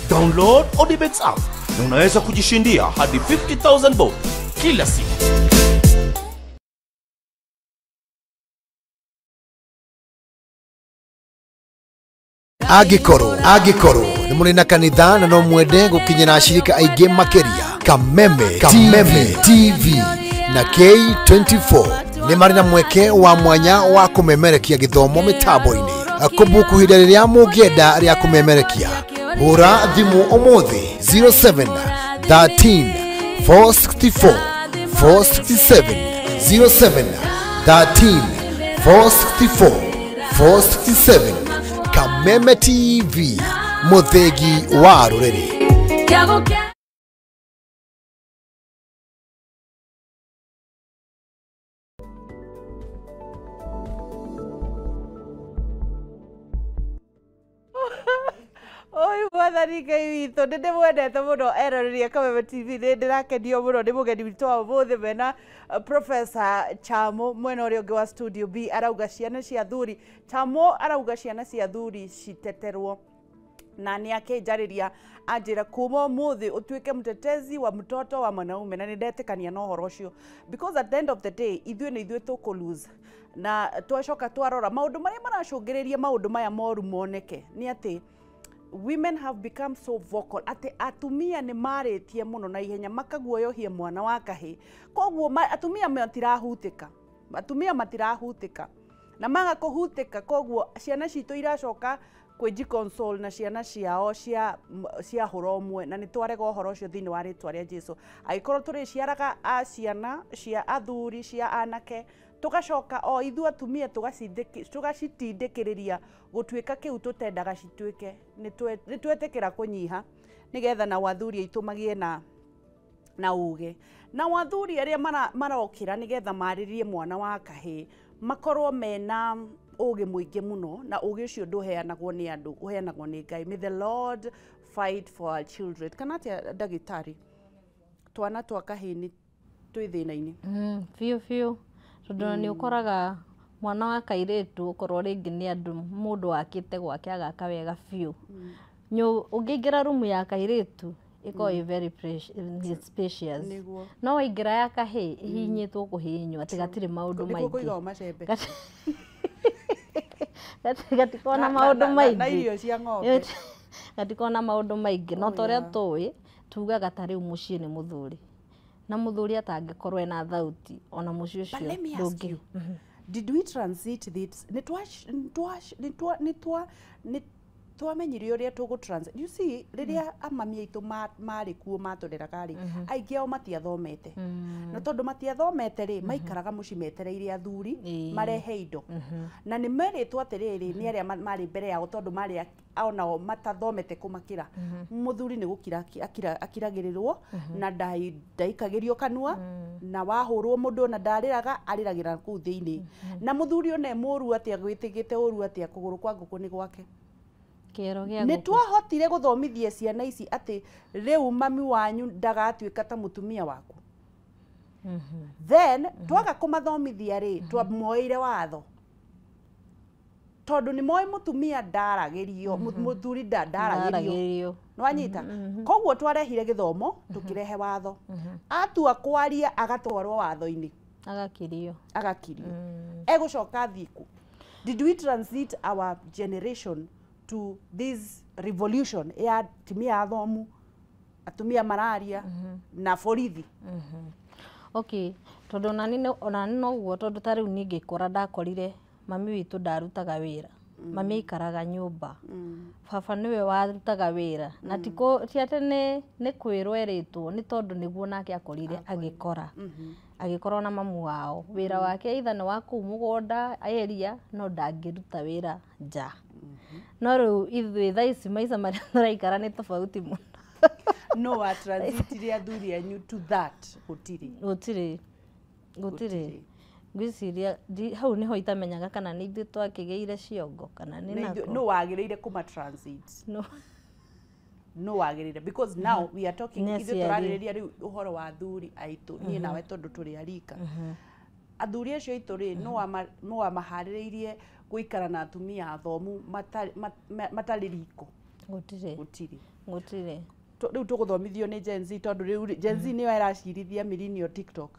Download Download Odibets app na unaweza kujishindia hadi 50,000 bob kila siku. Angĩkorwo nĩ mũrĩ na kanitha na no mwende gũkinyĩra ashirika aingĩ makĩria, Kameme TV na K24 nĩ marĩ na mweke wa mwanya wa kũmemerekia gĩthomo mĩtambo-inĩ. Kũbuku ihinda rĩrĩa mũngĩenda rĩa kũmemerekia, hũra thimũ ũmũthĩ 07 13 464 467, 07 13 464 467. Kameme TV, mũthĩgi wa rũrĩrĩ. Oi mwathani Ngai witũ, nĩ ndĩmwendete mũno eroreria Kameme TV, nĩ ndĩrakenio mũno nĩ mũgeni witũ wa ũmũthĩ mena Professor Chamo mwena ũrĩa ũngĩ wa studio B. Arauga ciana cia thuri, Chamo arauga ciana cia thuri citeterwo, na nĩ akĩnjarĩria anjĩra kuma ũmũthĩ ũtuĩke mtetezi wa mtoto wa mwanaume, na nĩ ndetĩkania na ũhoro ũcio, because at the end of the day ithuĩ nĩ ithuĩ tũkũ lose. Na twacoka twarora maũndũ marĩa maracũngĩrĩria maũndũ maya moru moneke nĩ atĩ women have become so vocal, atĩ atumia nĩ marĩtie mũno na ihenya makaguoyohia mwana wa kahĩ, koguo atumia matirahutĩka, atumia matirahutĩka na maga kũhutĩka, koguo ciana citũ iracoka kwĩji console na ciana ciao cia hũra ũmwe, na nĩ twarega ũhoro ũcio thĩinĩ wa rĩtwa rĩa Jesu. Angĩkorwo tũrĩciaraga a ciana cia athuri cia anake, tugacoka o ithuĩ atumia tũgacitindĩkĩrĩria gũtuĩka kĩu tũtendaga cituĩke, nĩ twetĩkĩra kũnyiha nĩgetha na athuri aitũ magĩe na ũgĩ, na athuri arĩa marokĩra nĩgetha marĩrie mwana wa kahĩ makorwo mena ũgĩ mũingĩ mũno, na ũgĩ ũcio ndũheanagwo nĩ andũ, ũheanagwo nĩ Ngai. May the Lord fight for our children. Kana atĩa ndagĩtarĩ, twana twa kahĩ nĩ twĩ thĩna-inĩ? Biũ biũ, tondũ nĩ ũkoraga mwana wa kairĩtu okorwo rĩngĩ nĩ andũ mũndũ wakĩte gwake agaka wega biũ, ũngĩingĩra rumu ya kairĩtu ĩkoragwo ĩ very spacious, no waingĩra ya kahĩ ĩhihinyĩtwo kũhihinywo atĩ gatirĩ maũndũ maingĩ, gatikoragwo na maũndũ maingĩ, na irio cia ng'ombe, gatikoragwo na maũndũ maingĩ. No ta ũrĩa tũĩ tugaga ta rĩu mũciĩ nĩ mũthuri, na mũthuri atangĩkorwo ena thauti ona mũciĩ ũcio ndũngĩ. Did we transit this? Nĩ twamenyire ũrĩa tũgũ transit. You see, rĩrĩa amami aitũ marĩ kuo matũreraga rĩ, aingĩ ao matiathomete, na tondũ matiathomete rĩ, maikaraga mũciĩ metereire athuri marehe indo, na nĩ merĩtwo atĩrĩrĩ nĩ arĩa marĩ mbere yao, tondũ marĩ onao matathomete kũmakĩra. Mũthuri nĩ gũkira akiragĩrĩrwo na ndaikagĩrio kanua, na wahũrwo mũndũ ona ndarĩraga, arĩragĩra kũu thĩinĩ. Na mũthuri ona e mũru atĩa, gwĩtĩkĩte ũru atĩa, kũgũrũ kwa ngũkũ nĩ gwake. Nĩ twahotire gũthomithia ciana ici atĩ rĩu mami wanyu ndagatuĩka ta mũtumia waku. Then twaga kũmathomithia rĩ, twamoeire watho, tondũ nĩ moĩ mũtumia ndaragĩrio, mũthuri ndaragĩrio, nĩwanyita? Koguo twarehire gĩthomo tũkĩrehe watho, atua kwaria agatwarwo watho-inĩ, agakirio, egũcoka athiĩ kũ? Did we transit our generation to this revolution ya atumia athomu, atumia mararia na borithi? Okay, tondũ onani noguo, tondũ ta rĩu niĩ ngĩkũra ndakorire mami witũ ndarutaga wĩra, mami aikaraga nyũmba, baba nĩwe warutaga wĩra, na ti atĩ nĩ kwĩrwo erĩtwo, nĩ tondũ nĩguo nake akorire agĩkora, agĩkorwo na mamu wao wĩra wake either nĩ wa kũu mũgũnda area, no ndangĩruta wĩra nja. No rĩu ithuĩ thaa ici maica marĩa tũraikara nĩ tofauti mũno. No wa transitire athuri anyu to that gũtirĩ, gũtirĩ, gũtirĩ. Ngwĩciria hau nĩho itamenyaga kana nĩ ithuĩ twakĩgĩire ciongo kana nĩ nako. No wagĩrĩire kũma transit. No wagĩrĩire, because now we are talking, ithuĩ tũrarĩrĩria rĩu ũhoro wa athuri aitũ, niĩ nawe tondũ tũrĩ arika. Athuri acio aitũ rĩ, no wamaharĩrĩirie gũikara na atumia athomu matarĩ riko? Gũtirĩ, Gũtirĩ. Gũtirĩ. Rĩu tũgũthomithio nĩ Gen Z, tondũ rĩu Gen Z nĩyo ĩracirithia millennial TikTok.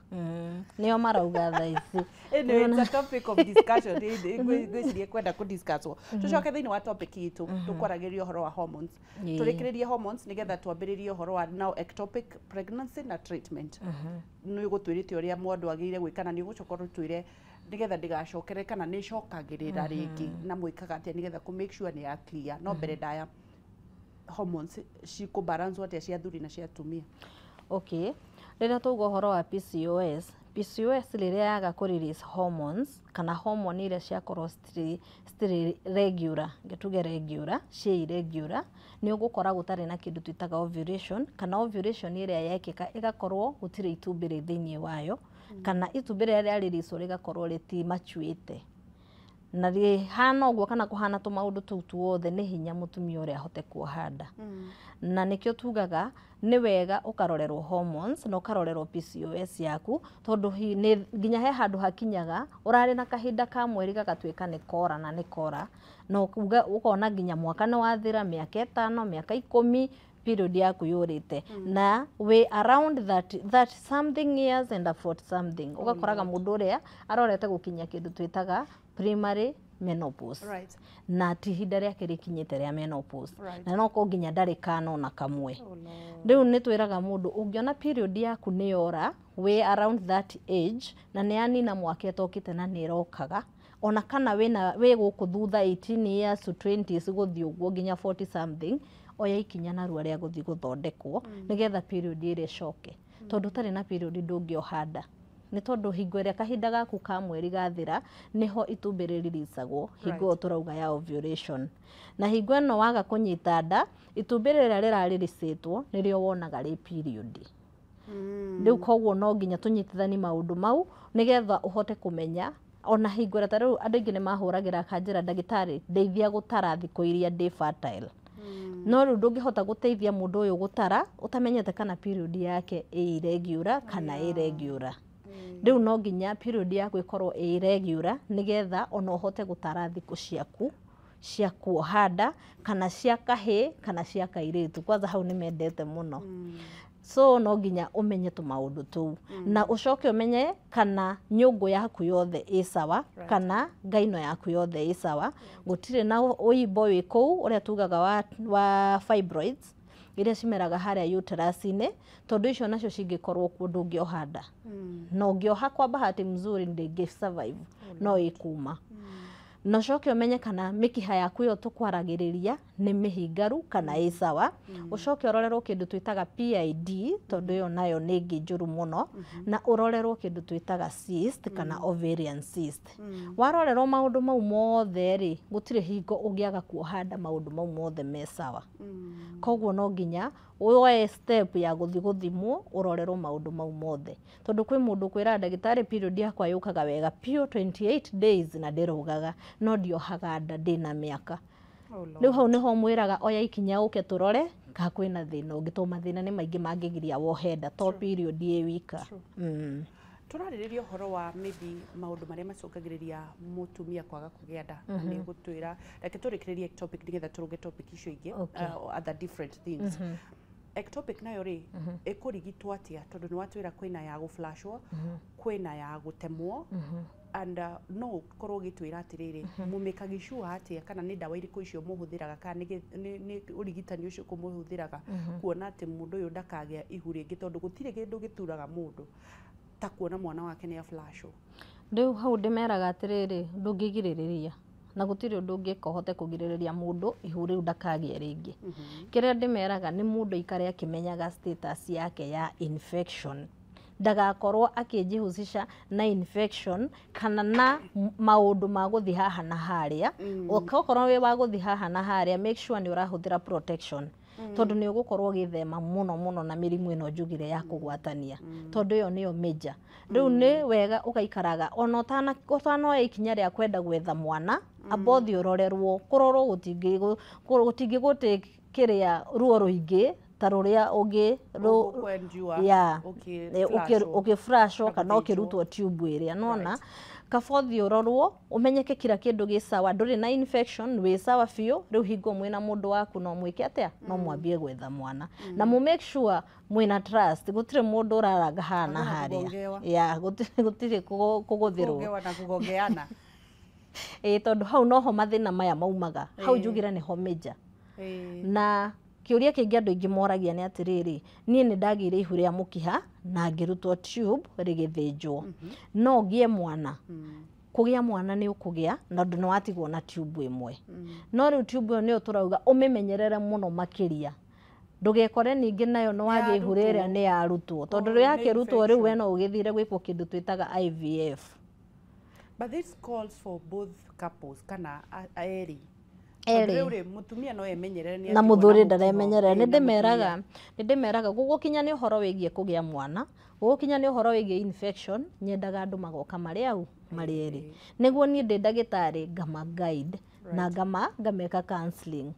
Nĩo marauga thaa ici. Anyway, it's a topic of discussion. Ngwĩciria kwenda kũdiscusswo. Tũcoke thĩinĩ wa topic itũ, tũkwaragĩria ũhoro wa hormones. Tũrĩkĩrĩrie hormones nĩgetha twambĩrĩrie ũhoro wa now ectopic pregnancy na treatment. Nĩ ũgũtwĩrĩte ũrĩa mũndũ agĩrĩire gwĩka, na nĩ ũgũcoka ũtwĩre nĩgetha ndĩgacokere kana nĩ ĩcokagĩrĩra rĩngĩ, na mwĩkaga atĩa nĩgetha kũ make sure nĩ ya clear. No mbere ndaya, hormones cikũ-balance atĩa cia athuri na cia atumia? Okay, rĩrĩa twauga ũhoro wa PCOS, PCOS rĩrĩa yaga kũ release hormones kana hormone iria ciakorwo citirĩ regular, tuge regular, ciĩ irregular, nĩ ũgũkora gũtarĩ na kĩndũ twĩtaga ovulation, kana ovulation ĩrĩa yekĩka ĩgakorwo gũtirĩ itumbĩ rĩ thĩinĩ wayo, kana itumbĩ rĩrĩa rĩa release rĩgakorwo rĩtimachuĩte, na rĩhana ũguo kana kũhana tũmaũndũ tũu tuothe, nĩ hinya mũtumia ũrĩa ahote kuoha nda. Na nĩkĩo tugaga nĩ wega ũkarorerwo hormones na ũkarorerwo PCOS yaku, tondũ nĩ nginya he handũ hakinyaga ũrarĩ na kahinda ka mweri gagatuĩka nĩ kora na nĩ kora, na ũkona nginya mwaka nĩ wathira, mĩaka 5, mĩaka 10, period yaku yũrĩte, na wĩ around that something years and a 40 something, ũgakoraga mũndũ ũrĩa arorete gũkinya kĩndũ twĩtaga primary menopause, na ti ihinda rĩake rĩkinyĩte rĩa menopause, na no ko nginya ndarĩ kana ona kamwe. Rĩu nĩ twĩraga mũndũ, ũngĩona period yaku nĩ yora wĩ around that age, na nĩ yanina mwaka ĩtokĩte na nĩ ĩrokaga, ona kana wĩna wĩ gũkũ thutha 18 years to 20s gũthiĩ ũguo nginya 40 something, oya ikinya narua rĩa gũthiĩ gũthondekwo nĩgetha period ĩrĩa ĩcoke, tondũ ũtarĩ na period ndũngĩoha nda, nĩ tondũ hingo ĩrĩa kahinda gaku ka mweri gathira nĩho itumbĩ rĩriricagwo, hingo ĩyo tũrauga ya ovulation. Na hingo ĩno waga kũnyita nda, itumbĩ rĩrĩa rĩrarĩricĩtwo nĩrĩo wonaga rĩ period. Rĩu koguo no nginya tũnyitithani maũndũ mau nĩgetha ũhote kũmenya. Ona hingo ĩrĩa ta rĩu andũ aingĩ nĩ mahũragĩra kanjĩra, "Ndagĩtarĩ, ndeithia gũtara thikũ iria ndĩ fertile." No rĩu ndũngĩhota gũteithia mũndũ ũyũ gũtara ũtamenyete kana period yake ĩ irregular kana ĩ regular. Rĩu no nginya period yaku ĩkorwo ĩ irregular nĩgetha ona ũhote gũtara thikũ ciaku cia kuoha nda, kana cia kahĩĩ kana cia kairĩtu. Kwanza hau nĩ mendete mũno. So no nginya ũmenye tũmaũndũ tũu, na ũcoke ũmenye kana nyũngũ yaku yothe ĩ sawa, kana ngaino yaku yothe ĩ sawa, gũtirĩ na ũimbo wĩ kũu ũrĩa tugaga wa fibroids iria cimeraga harĩa uterus-inĩ, tondũ icio nacio cingĩkorwo kuo ndũngĩoha nda, na ũngĩoha kwa bahati mzuri ndĩngĩ survive, no ĩkuma. Na ũcoke ũmenye kana mĩkiha yaku ĩyo tũkwaragĩrĩria nĩ mĩhingaru kana ĩ sawa. Ũcoke ũrorerwo kĩndũ twĩtaga PID, tondũ ĩyo nayo nĩ ĩngĩ njũru mũno, na ũrorerwo kĩndũ twĩtaga cyst kana ovarian cyst. Warorerwo maũndũ mau mothe rĩ, gũtirĩ hingo ũngĩaga kuoha nda maũndũ mau mothe me sawa. Koguo no nginya woe step ya gũthiĩ gũthimwo, ũrorerwo maũndũ mau mothe, tondũ kwĩ mũndũ kwĩraga, "Ndagĩtarĩ, period yakwa yũkaga wega piũ 28 days na ndĩrũgaga, no ndiohaga nda ndĩna mĩaka." Rĩu hau nĩho mwĩraga oya ikinya ũke tũrore kana kwĩna thĩna ũngĩ, tondũ mathĩna nĩ maingĩ mangĩgiria wohe nda, to period ĩ wika. Tũrarĩrĩria ũhoro wa maybe maũndũ marĩa macũngagĩrĩria mũtumia kwaga kũgĩa nda, na nĩ gũtwĩra reke tũrĩkĩrĩrie ectopic nĩgetha tũrũge topic icio ingĩ, other different things. Ectopic nayo rĩ, ĩkũrigitwo atĩa? Tondũ nĩ watwĩra kwĩna ya gũflashwo, kwĩna ya gũtemwo, and no ũkorwo ũgĩtwĩra atĩrĩrĩ, mũmĩkagi sure atĩa, kana nĩ ndawa irĩkũ icio mũhũthĩraga, kana nĩ ũrigitani ũcio mũhũthĩraga kuona atĩ mũndũ ũyũ ndakagĩa ihu rĩngĩ, tondũ gũtirĩ kĩndũ gĩturaga mũndũ ta kuona mwana wake nĩ aflashwo. Rĩu hau ndĩmeraga atĩrĩrĩ, ndũngĩgirĩrĩria na gũtirĩ ũndũ ũngĩka ũhote kũgirĩrĩria mũndũ ihu rĩu ndakagĩe rĩngĩ. Kĩrĩa ndĩmeraga nĩ mũndũ aikare akĩmenyaga status yake ya infection, ndagakorwo akĩnjihusisha na infection kana na maũndũ ma gũthiĩ haha na harĩa. Okorwo wĩ wa gũthiĩ haha na harĩa, make sure nĩ ũrahũthĩra protection, tondũ nĩ ũgũkorwo ũgĩthema mũno mũno na mĩrimũ ĩno njugire ya kũgwatania, tondũ ĩyo nĩyo major. Rĩu nĩ wega ũgaikaraga ona ũtanoya ikinya rĩa kwenda gwetha mwana, amba ũthiĩ ũrorerwo. Kũrorwo gũtingĩgũtĩ kĩrĩa ruo rũingĩ. ta rũrĩa ũngĩ ya ũkĩfrashwo kana ũkĩrutwo tube ĩrĩa nona kaba ũthiĩ ũrorwo ũmenyeke kila kĩndũ gĩ sawa, ndũrĩ na infection, wĩ sawa biũ. Rĩu hingo mwĩna mũndũ waku no mwĩke atĩa, no mwambie gwetha mwana na mũ make sure mwĩna trust, gũtirĩ mũndũ ũraranga haha na harĩa ya gũtirĩ kũgũthĩrwo na kũgongeana. Ĩĩ, tondũ hau noho mathĩna maya maumaga, hau njugire nĩho major. Na kĩũria kĩngĩ andũ aingĩ moragia nĩ atĩrĩrĩ, niĩ nĩ ndagĩire ihu rĩa mũkiha na ngĩrutwo tube rĩgĩthĩnjwo, no ngĩe mwana? Kũgĩa mwana nĩ ũkũgĩa na ndũ nĩ watigwo na tube ĩmwe, no rĩu tube ĩyo nĩyo tũrauga ũmĩmenyerere mũno makĩria, ndũgekore ningĩ nayo nĩ wagĩa ihu rĩrĩa nĩ yarutwo, tondũ yakĩrutwo rĩu we no ũgĩthire gwĩkwo kĩndũ twĩtaga IVF. But this calls for both couples kana erĩ erĩ mutumia no emenyerere na muthuri ndaremenyerera. Nĩ ndĩmeraga gũgũkinya nĩ ũhoro wĩgiĩ kũgĩa mwana, gũgũkinya nĩ ũhoro wĩgiĩ infection, nyendaga andũ magoka marĩ au marĩ erĩ, nĩguo niĩ ndĩ ndagĩtarĩ ngama guide na ngameka counseling.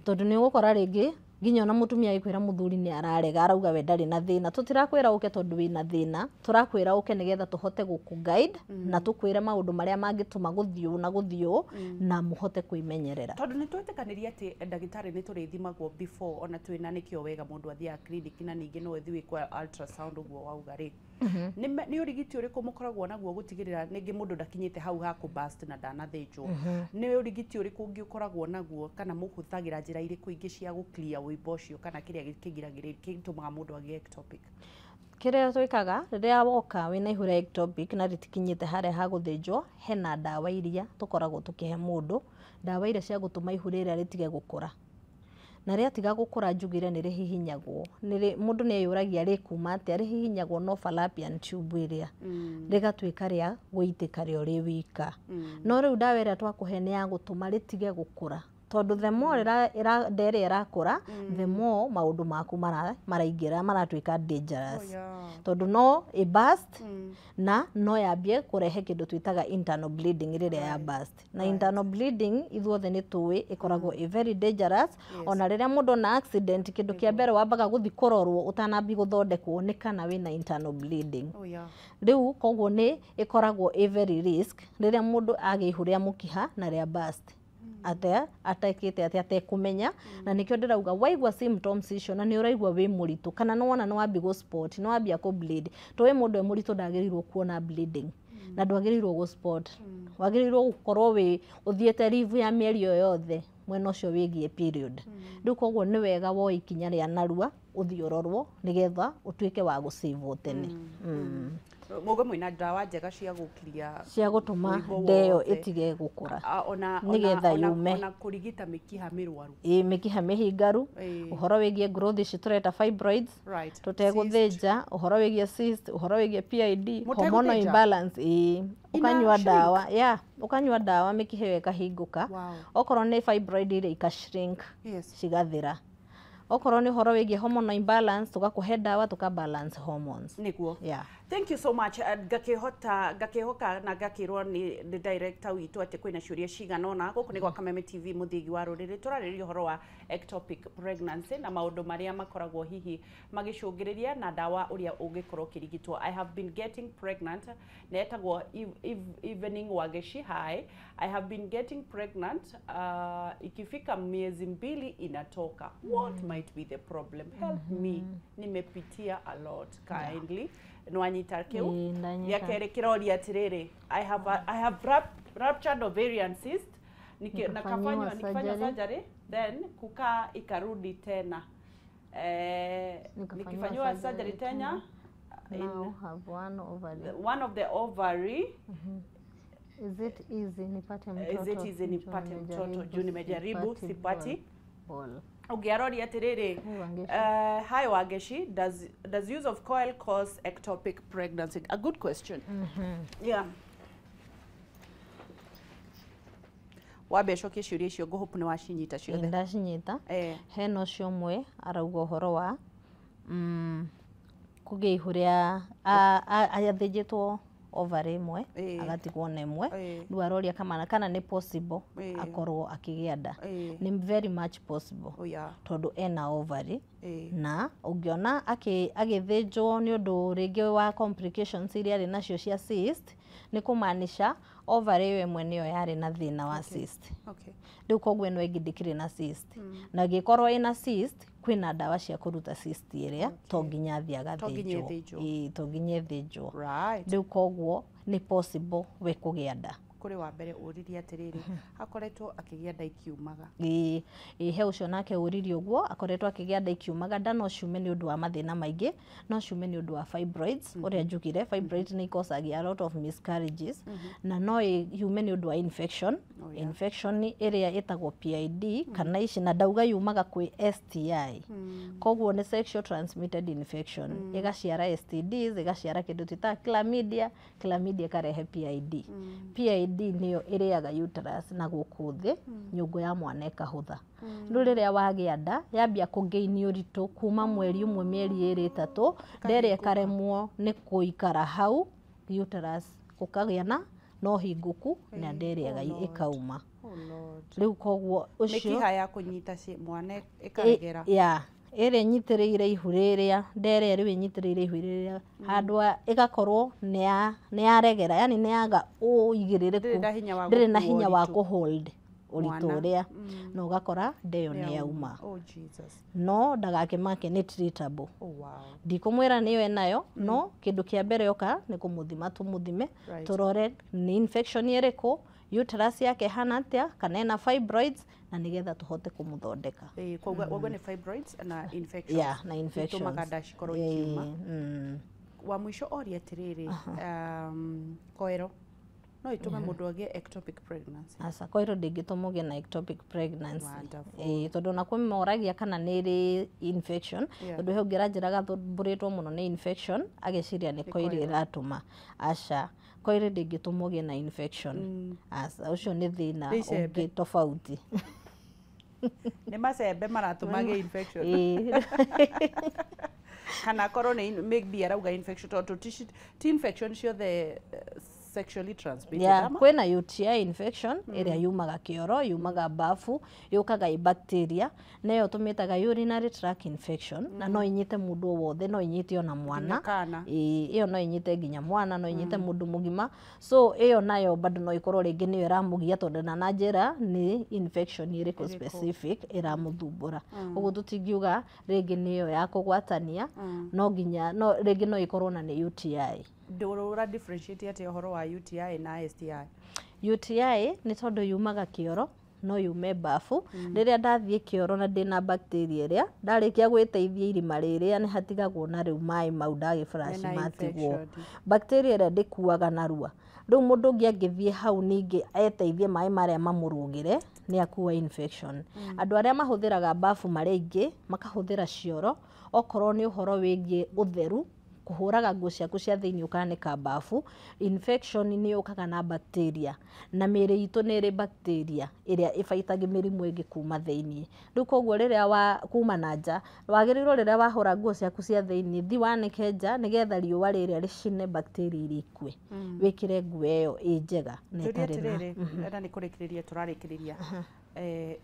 Tondũ nĩ ũgũkora rĩngĩ nginya ona mũtumia agĩkwĩra mũthuri nĩ ararega, arauga we ndarĩ na thĩna. Tũtirakwĩra ũke tondũ wĩna thĩna, tũrakwĩra ũke nĩgetha tũhote gũkũ guide na tũkwĩre maũndũ marĩa mangĩtũma gũthiĩ ũũ na gũthiĩ ũũ na mũhote kwĩmenyerera. Tondũ nĩ twetĩkanĩria atĩ ndagĩtarĩ nĩ tũrĩthimagwo before ona twĩna, nĩkĩo wega mũndũ athiaga clinic na ningĩ no ĩthiĩ kwa ultrasound ũguo wauga rĩ. Nĩ ũrigiti ũrĩkũ mũkoragwo naguo gũtigĩrĩra nĩngĩ mũndũ ndakinyĩte hau ha kũ burst na ndanathĩnjwo? Nĩ ũrigiti ũrĩkũ ũngĩ ũkoragwo naguo kana mũhũthagĩra njĩra irĩkũ ingĩ cia gũ clear wũimbo ũcio kana kĩrĩa kĩgiragĩrĩria gĩtũmaga mũndũ agĩe ectopic? Kĩrĩa twĩkaga rĩrĩa woka wĩna ihu rĩa ectopic na rĩtikinyĩte harĩa ha gũthĩnjwo, hena ndawa iria tũkoragwo tũkĩhe mũndũ, ndawa iria cia gũtũma ihu rĩrĩa rĩtige gũkũra. Na rĩatiga gũkũra njugire nĩ rĩhihinyagwo, mũndũ nĩ eyũragia rĩkuma atĩa, rĩhihinyagwo no fallopian tube ĩrĩa rĩgatuĩka rĩa gũitĩka rĩo rĩ wika. No rĩu ndawa ĩrĩa twakũhe nĩ ya gũtũma rĩtige gũkũra, tondũ the more nda ĩrĩa ĩrakũra, the more maũndũ maku maraingĩra maratuĩka dangerous, tondũ no ĩ burst na no yambie kũrehe kĩndũ twĩtaga internal bleeding rĩrĩa ya burst. Na internal bleeding ithuothe nĩ tũĩ ĩkoragwo ĩ very dangerous. Ona rĩrĩa mũndũ ona accident, kĩndũ kĩa mbere wambaga gũthiĩ kũrorwo ũtanambi gũthondekwo nĩ kana wĩna internal bleeding. Rĩu koguo nĩ ĩkoragwo ĩ very risk rĩrĩa mũndũ agĩa ihu rĩa mũkiha na rĩa burst atea atekĩte atĩa atekũmenya. Na nĩkĩo ndĩrauga waigua symptoms icio na nĩ ũraigua wĩ mũritũ kana nĩ wona nĩ wambia gũ spot, nĩ wambia kũ bleed, tũĩ mũndũ e mũritũ ndagĩrĩirwo kuona bleeding na ndwagĩrĩirwo gũ spot, wagĩrĩirwo gũkorwo wĩ ũthiĩte leave ya mĩeri o yothe mwena ũcio wĩgiĩ period. Rĩu koguo nĩ wega woe ikinya rĩa narua ũthiĩ ũrorwo nĩgetha ũtuĩke wa gũcĩvwo tene. Mũgo mwĩna ndawa njega cia gũkiria cia gũtũma mũrimũ nda ĩyo wothe. Ĩtige gũkũra ona nĩgetha yume. Ona kũrigita mĩkiha mĩrwaru? Ĩ, mĩkiha mĩhingaru, ũhoro wĩgiĩ growth ici tũreta fibroids, tũtegũthĩnja, ũhoro wĩgiĩ cyst, ũhoro wĩgiĩ PID, hormonal Mũtegũthĩnja? imbalance. Ĩ, ũkanyua shrink? Ndawa ya ũkanyua ndawa mĩkiha ĩyo ĩkahingũka. Okorwo nĩ fibroid iria ika shrink, cigathira. Okorwo nĩ ũhoro wĩgiĩ hormonal imbalance, tũgakũhe ndawa tũka balance hormones. Nĩguo. Yeah. Thank you so much. Ngakĩhota ngakĩhoka na ngakĩrwo nĩ director witũ atĩ kwĩna ciũria cigana ũna. Gũkũ nĩ gwa Kameme TV, mũthĩgi wa rũrĩrĩ. Tũrarĩrĩria ũhoro wa ectopic pregnancy na maũndũ marĩa makoragwo hihi magĩcũngĩrĩria na ndawa ũrĩa ũngĩkorwo ũkĩrigitwo. I have been getting pregnant, na etagwo Evening Wageshi. Hi, I have been getting pregnant, ikifika miezi 2 inatoka. What might be the problem? Help me, nimepitia a lot, kindly. Nwanyita kiu? Ĩĩ, ndanyita. Gĩa kerĩ kĩroria atĩrĩrĩ, I have ruptured ovarian cyst. Nikafanyiwa Nakafanywa nikifanywa surgery. surgery, then kukaa ikarudi tena, Nikafanyiwa nikifanyiwa surgery surgery tena in Now have one ovary. One of the ovary. Is it easy nipate mtoto? Is it easy Juu nipate mtoto nimejaribu, juu nimejaribu sipati ball. Ũngĩaroria atĩrĩrĩ, Hi, Wangeshi. Hi Wangeshi, does use of coil cause ectopic pregnancy? A good question. Yeah, wambe cokie ciũria icio, ngũhope nĩ wacinyita ciothe. Ndacinyita. Eh. Hena ũcio ũmwe arauga ũhoro wa kũgĩa ihu rĩa athĩnjĩtwo ovary ĩmwe, agatigwo na ĩmwe. Rĩu aroria kana nĩ possible akorwo akĩgĩa nda. Nĩ very much possible. Tondũ ena ovary, na ũngĩona agĩthĩnjwo nĩ ũndũ rĩngĩ wa complications iria arĩ nacio cia cyst, nĩ kũmaanisha ovary ĩyo ĩmwe nĩyo yarĩ na thĩna wa cyst. Rĩu koguo ĩno ĩngĩ ndĩkĩrĩ na cyst, na ĩngĩkorwo ĩna cyst, kwĩna ndawa cia kũruta cyst ĩrĩa, to nginya athiĩ agathĩnjwo. Ĩĩ, to nginya ĩthĩnjwo. Rĩu koguo nĩ possible we kũgĩa nda. Kũrĩ wa mbere ũririe atĩrĩrĩ, akoretwo akĩgĩa nda ikiumaga. Ĩĩ, he ũcio nake ũririe ũguo, akoretwo akĩgĩa nda ikiumaga. Nda no ciume nĩ ũndũ wa mathĩna maingĩ, no ciume nĩ ũndũ wa fibroids, ũrĩa njugire fibroids nĩ ikocagia a lot of miscarriages, na no yume nĩ ũndũ wa infection, infection ĩrĩa ĩtagwo PID kana ici, na ndauga yumaga kwĩ STI, koguo nĩ sexual transmitted infection, ĩgaciara STDs, ĩgaciara kĩndũ twĩtaga chlamydia, chlamydia ĩkarehe PID. PID nĩyo ĩrĩaga uterus na gũkũ thĩ, nyũngũ ya mwana ĩkahũtha. Rĩu rĩrĩa wagĩa nda, yambia kũgain ũritũ kuma mweri ũmwe, mĩeri 2, 3, nda ĩrĩa ĩkaremwo nĩ kũikara hau uterus, gũkagĩa na ũhingũku na nda ĩrĩa ĩkauma. Rĩu koguo ũcio mĩkiha ya kũnyita mwana ĩkaregera. Ya, ĩrĩa ĩnyitĩrĩire ihu rĩrĩa, nda ĩrĩa rĩu ĩnyitĩrĩire ihu rĩrĩa handũ ĩgakorwo nĩ yaregera, yani nĩ yaga ũigĩrĩrĩku, ndĩrĩ na hinya wa kũhold ũritũ ũrĩa, na ũgakora nda ĩyo nĩ yauma. No ndagakĩmake, nĩ treatable. Ndikũmwĩra nĩyo enayo, no kĩndũ kĩa mbere oka nĩ kũmũthima, tũmũthime tũrore nĩ infection ĩrĩkũ, uterus yake ĩhana atĩa, kana ena fibroids, na nĩgetha tũhote kũmũthondeka. Koguo nĩ fibroids na infections. Yeah, na infections. Itũmaga nda cikorwo ikiuma. Wa mũico oria atĩrĩrĩ, koero no ĩtũme mũndũ agĩe ectopic pregnancy? Aca, koiro ndĩngĩtũma ũgĩe na ectopic pregnancy. Tondũ ona kwĩ moragia kana nĩ ĩrĩ infection, tondũ he ũngĩ aranjĩraga athumbũrĩtwo mũno nĩ infection, ageciria nĩ koiro ĩratũma. Aca, koiro ndĩngĩtũma ũgĩe na infection. Aca, ũcio nĩ thĩna ũngĩ tofauti. Nĩ macembe maratũma agĩe infection. Kana akorwo nĩ maybe arauga infection, tondũ ti infection ciothe sexually transmitted. Yeah, kwĩna UTI infection ĩrĩa yumaga kĩoro, yumaga bafu, yũkaga ĩ bacteria, na ĩyo tũmĩtaga urinary tract infection, na no ĩnyite mũndũ o wothe, no ĩnyite ona mwana. Ĩyo no ĩnyite nginya mwana, no ĩnyite mũndũ mũgima. So ĩyo nayo bado no ĩkorwo rĩngĩ nĩyo ĩramũgia, tondũ na njĩra nĩ infection ĩrĩkũ specific ĩramũthumbũra. Ũguo tũtingiuga rĩngĩ nĩyo ya kũgwatania, no nginya no rĩngĩ no ĩkorwo na nĩ UTI. Ndũra differentiate atĩa ũhoro wa UTI na STI? UTI nĩ tondũ yumaga kĩoro, no yume bafu. Rĩrĩa ndathiĩ kĩoro na ndĩna bacteria ĩrĩa, ndarĩkia gwĩteithia irima rĩrĩa nĩ hatigagwo na rĩu maĩ mau ndagĩbrush matigwo. Bacteria ĩrĩa ndĩkuaga narua. Rĩu mũndũ ũngĩ angĩthiĩ hau ningĩ eteithie maĩ marĩa mamũrũgĩre, nĩ akua infection. Andũ arĩa mahũthĩraga bafu marĩ aingĩ, makahũthĩra cioro, okorwo nĩ ũhoro wĩgiĩ ũtheru, kũhũraga nguo ciaku cia thĩinĩ ũkanĩka bafu, infection nĩ yũkaga na bacteria, na mĩĩrĩ itũ nĩ ĩrĩ bacteria ĩrĩa ĩbaitaga mĩrimũ ĩngĩ kuma thĩinĩ. Rĩu koguo rĩrĩa wa kuma na nja, wagĩrĩirwo rĩrĩa wahũra nguo ciaku cia thĩinĩ, thi wanĩke nja nĩgetha riũa rĩrĩa rĩcine bacteria iria ikue. Wĩkĩre nguo ĩyo ĩ njega na ĩtarĩ na. Na nĩ kũrĩkĩrĩria tũrarĩkĩrĩria.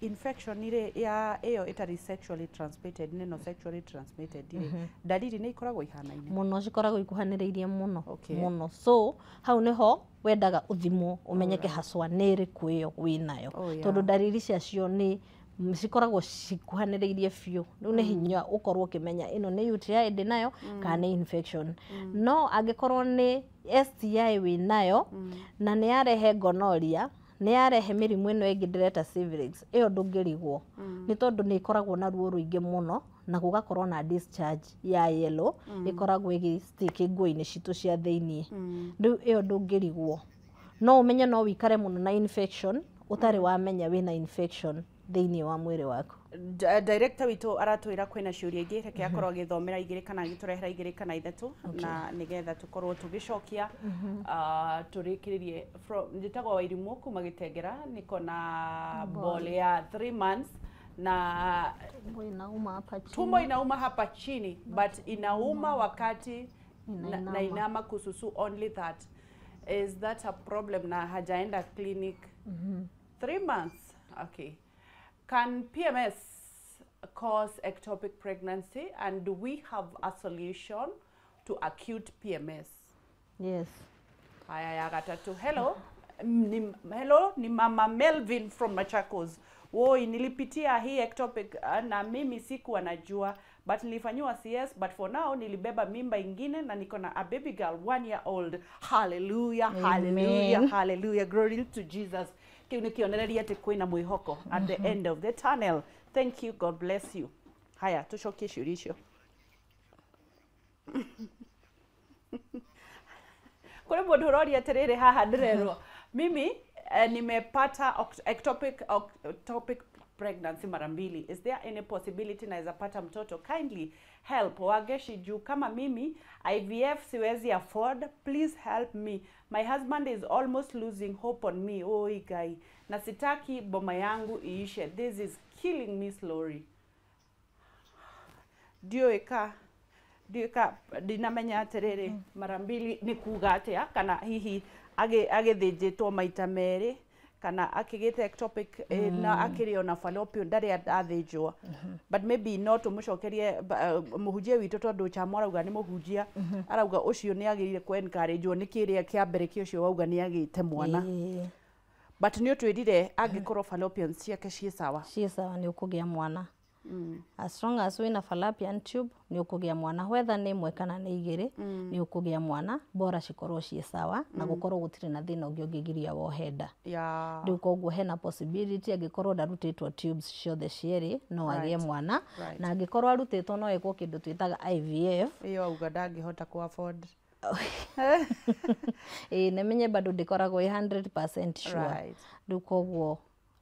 Infection ĩrĩ ya ĩyo ĩtarĩ sexually transmitted nĩ no sexually transmitted rĩ, dalili nĩ ikoragwo ihanaine mũno, cikoragwo ikuhanĩrĩirie mũno mũno. So hau nĩho wendaga ũthimwo ũmenyeke haswa nĩ ĩrĩkũ ĩyo wĩnayo, tondũ dalili ciacio nĩ cikoragwo cikuhanĩrĩirie biũ. Rĩu nĩ hinya ũkorwo ũkĩmenya ĩno nĩ UTI ndĩnayo kana nĩ infection. No angĩkorwo nĩ STI wĩnayo na nĩ yarehe gonorrhea, nĩ yarehe mĩrimũ ĩno ĩngĩ ndĩreta syphilis, ĩyo ndũngĩrigwo, nĩ tondũ nĩ ĩkoragwo na ruo rũingĩ mũno na gũgakorwo na discharge ya yellow ĩkoragwo ĩgĩ-stick nguo-inĩ citũ cia thĩinĩ. Rĩu ĩyo ndũngĩrigwo, no ũmenye no wĩikare mũno na infection ũtarĩ wamenya wĩna infection thĩinĩ wa mwĩrĩ waku. Director witũ aratwĩra kwĩna ciũria ingĩ, reke akorwo agĩthomera igĩrĩ kana agĩtũrehera igĩrĩ kana ithatũ, na nĩgetha tũkorwo tũgĩcokia tũrĩkĩrĩrie. Njĩtagwo Wairimũ kuma Gĩtengera, niko na ball ya 3 months na tumbo inauma hapa chini, but inauma wakati na inama kususu, only that. Is that a problem na hajaenda clinic? 3 months. Okay. Can PMS cause ectopic pregnancy, and do we have a solution to acute PMS? Yes. Haya, ya gatatu. Hello. Hello, ni Mama Melvin from Machakos. Woi, nilipitia hii ectopic na mimi sikuwa najua, but nilifanyiwa CS, but for now nilibeba mimba ingine na niko na a baby girl 1 year old. Hallelujah, hallelujah, Amen. Hallelujah. Glory to Jesus. Kiu nĩ kĩonereria atĩ kwĩna mwĩhoko at the end of the tunnel. Thank you, God bless you. Haya, tũcokie ciũria icio. Kũrĩ mũndũ ũroria atĩrĩrĩ haha ndĩrerwo mimi nimepata ectopic pregnancy mara mbili. Is there any possibility naweza pata mtoto? Kindly help Wageshi juu kama mimi IVF siwezi afford. Please help me. My husband is almost losing hope on me. Oi guy. Na sitaki boma yangu iishe. This is killing me slowly. Ndiũĩ ka ndinamenya atĩrĩrĩ mara mbili nĩ kuga atĩa, kana hihi agĩthĩnjĩtwo maita merĩ, kana akĩgĩte ectopic na akĩrĩ ona fallopian ndarĩ athĩnjwo, but maybe no tũmũcokerie mũhunjia witũ, tondũ Chamo arauga nĩ mũhunjia, arauga ũcio nĩ agĩrĩire kũ encourage nĩ kĩrĩa kĩa mbere kĩa ũcio wauga nĩ agĩte mwana, but nĩ ũtwĩrire angĩkorwo fallopian ciake ciĩ sawa. Ciĩ sawa, nĩ ũkũgĩa mwana. As long as wĩna fallopian tube, nĩ ũkũgĩa mwana, whether nĩ ĩmwe kana nĩ igĩrĩ, nĩ ũkũgĩa mwana, bora cikorwo ciĩ sawa na gũkorwo gũtirĩ na thĩna ũngĩ ũngĩgiria wohe nda. Rĩu koguo hena possibility angĩkorwo ndarutĩtwo tubes ciothe cierĩ, no agĩe mwana, na angĩkorwo arutĩtwo, no ĩkwo kĩndũ twĩtaga IVF. Ĩyo auga ndangĩhota ku afford. Ĩĩ, nĩmenye bado ndĩkoragwo ĩ 100% sure. Rĩu koguo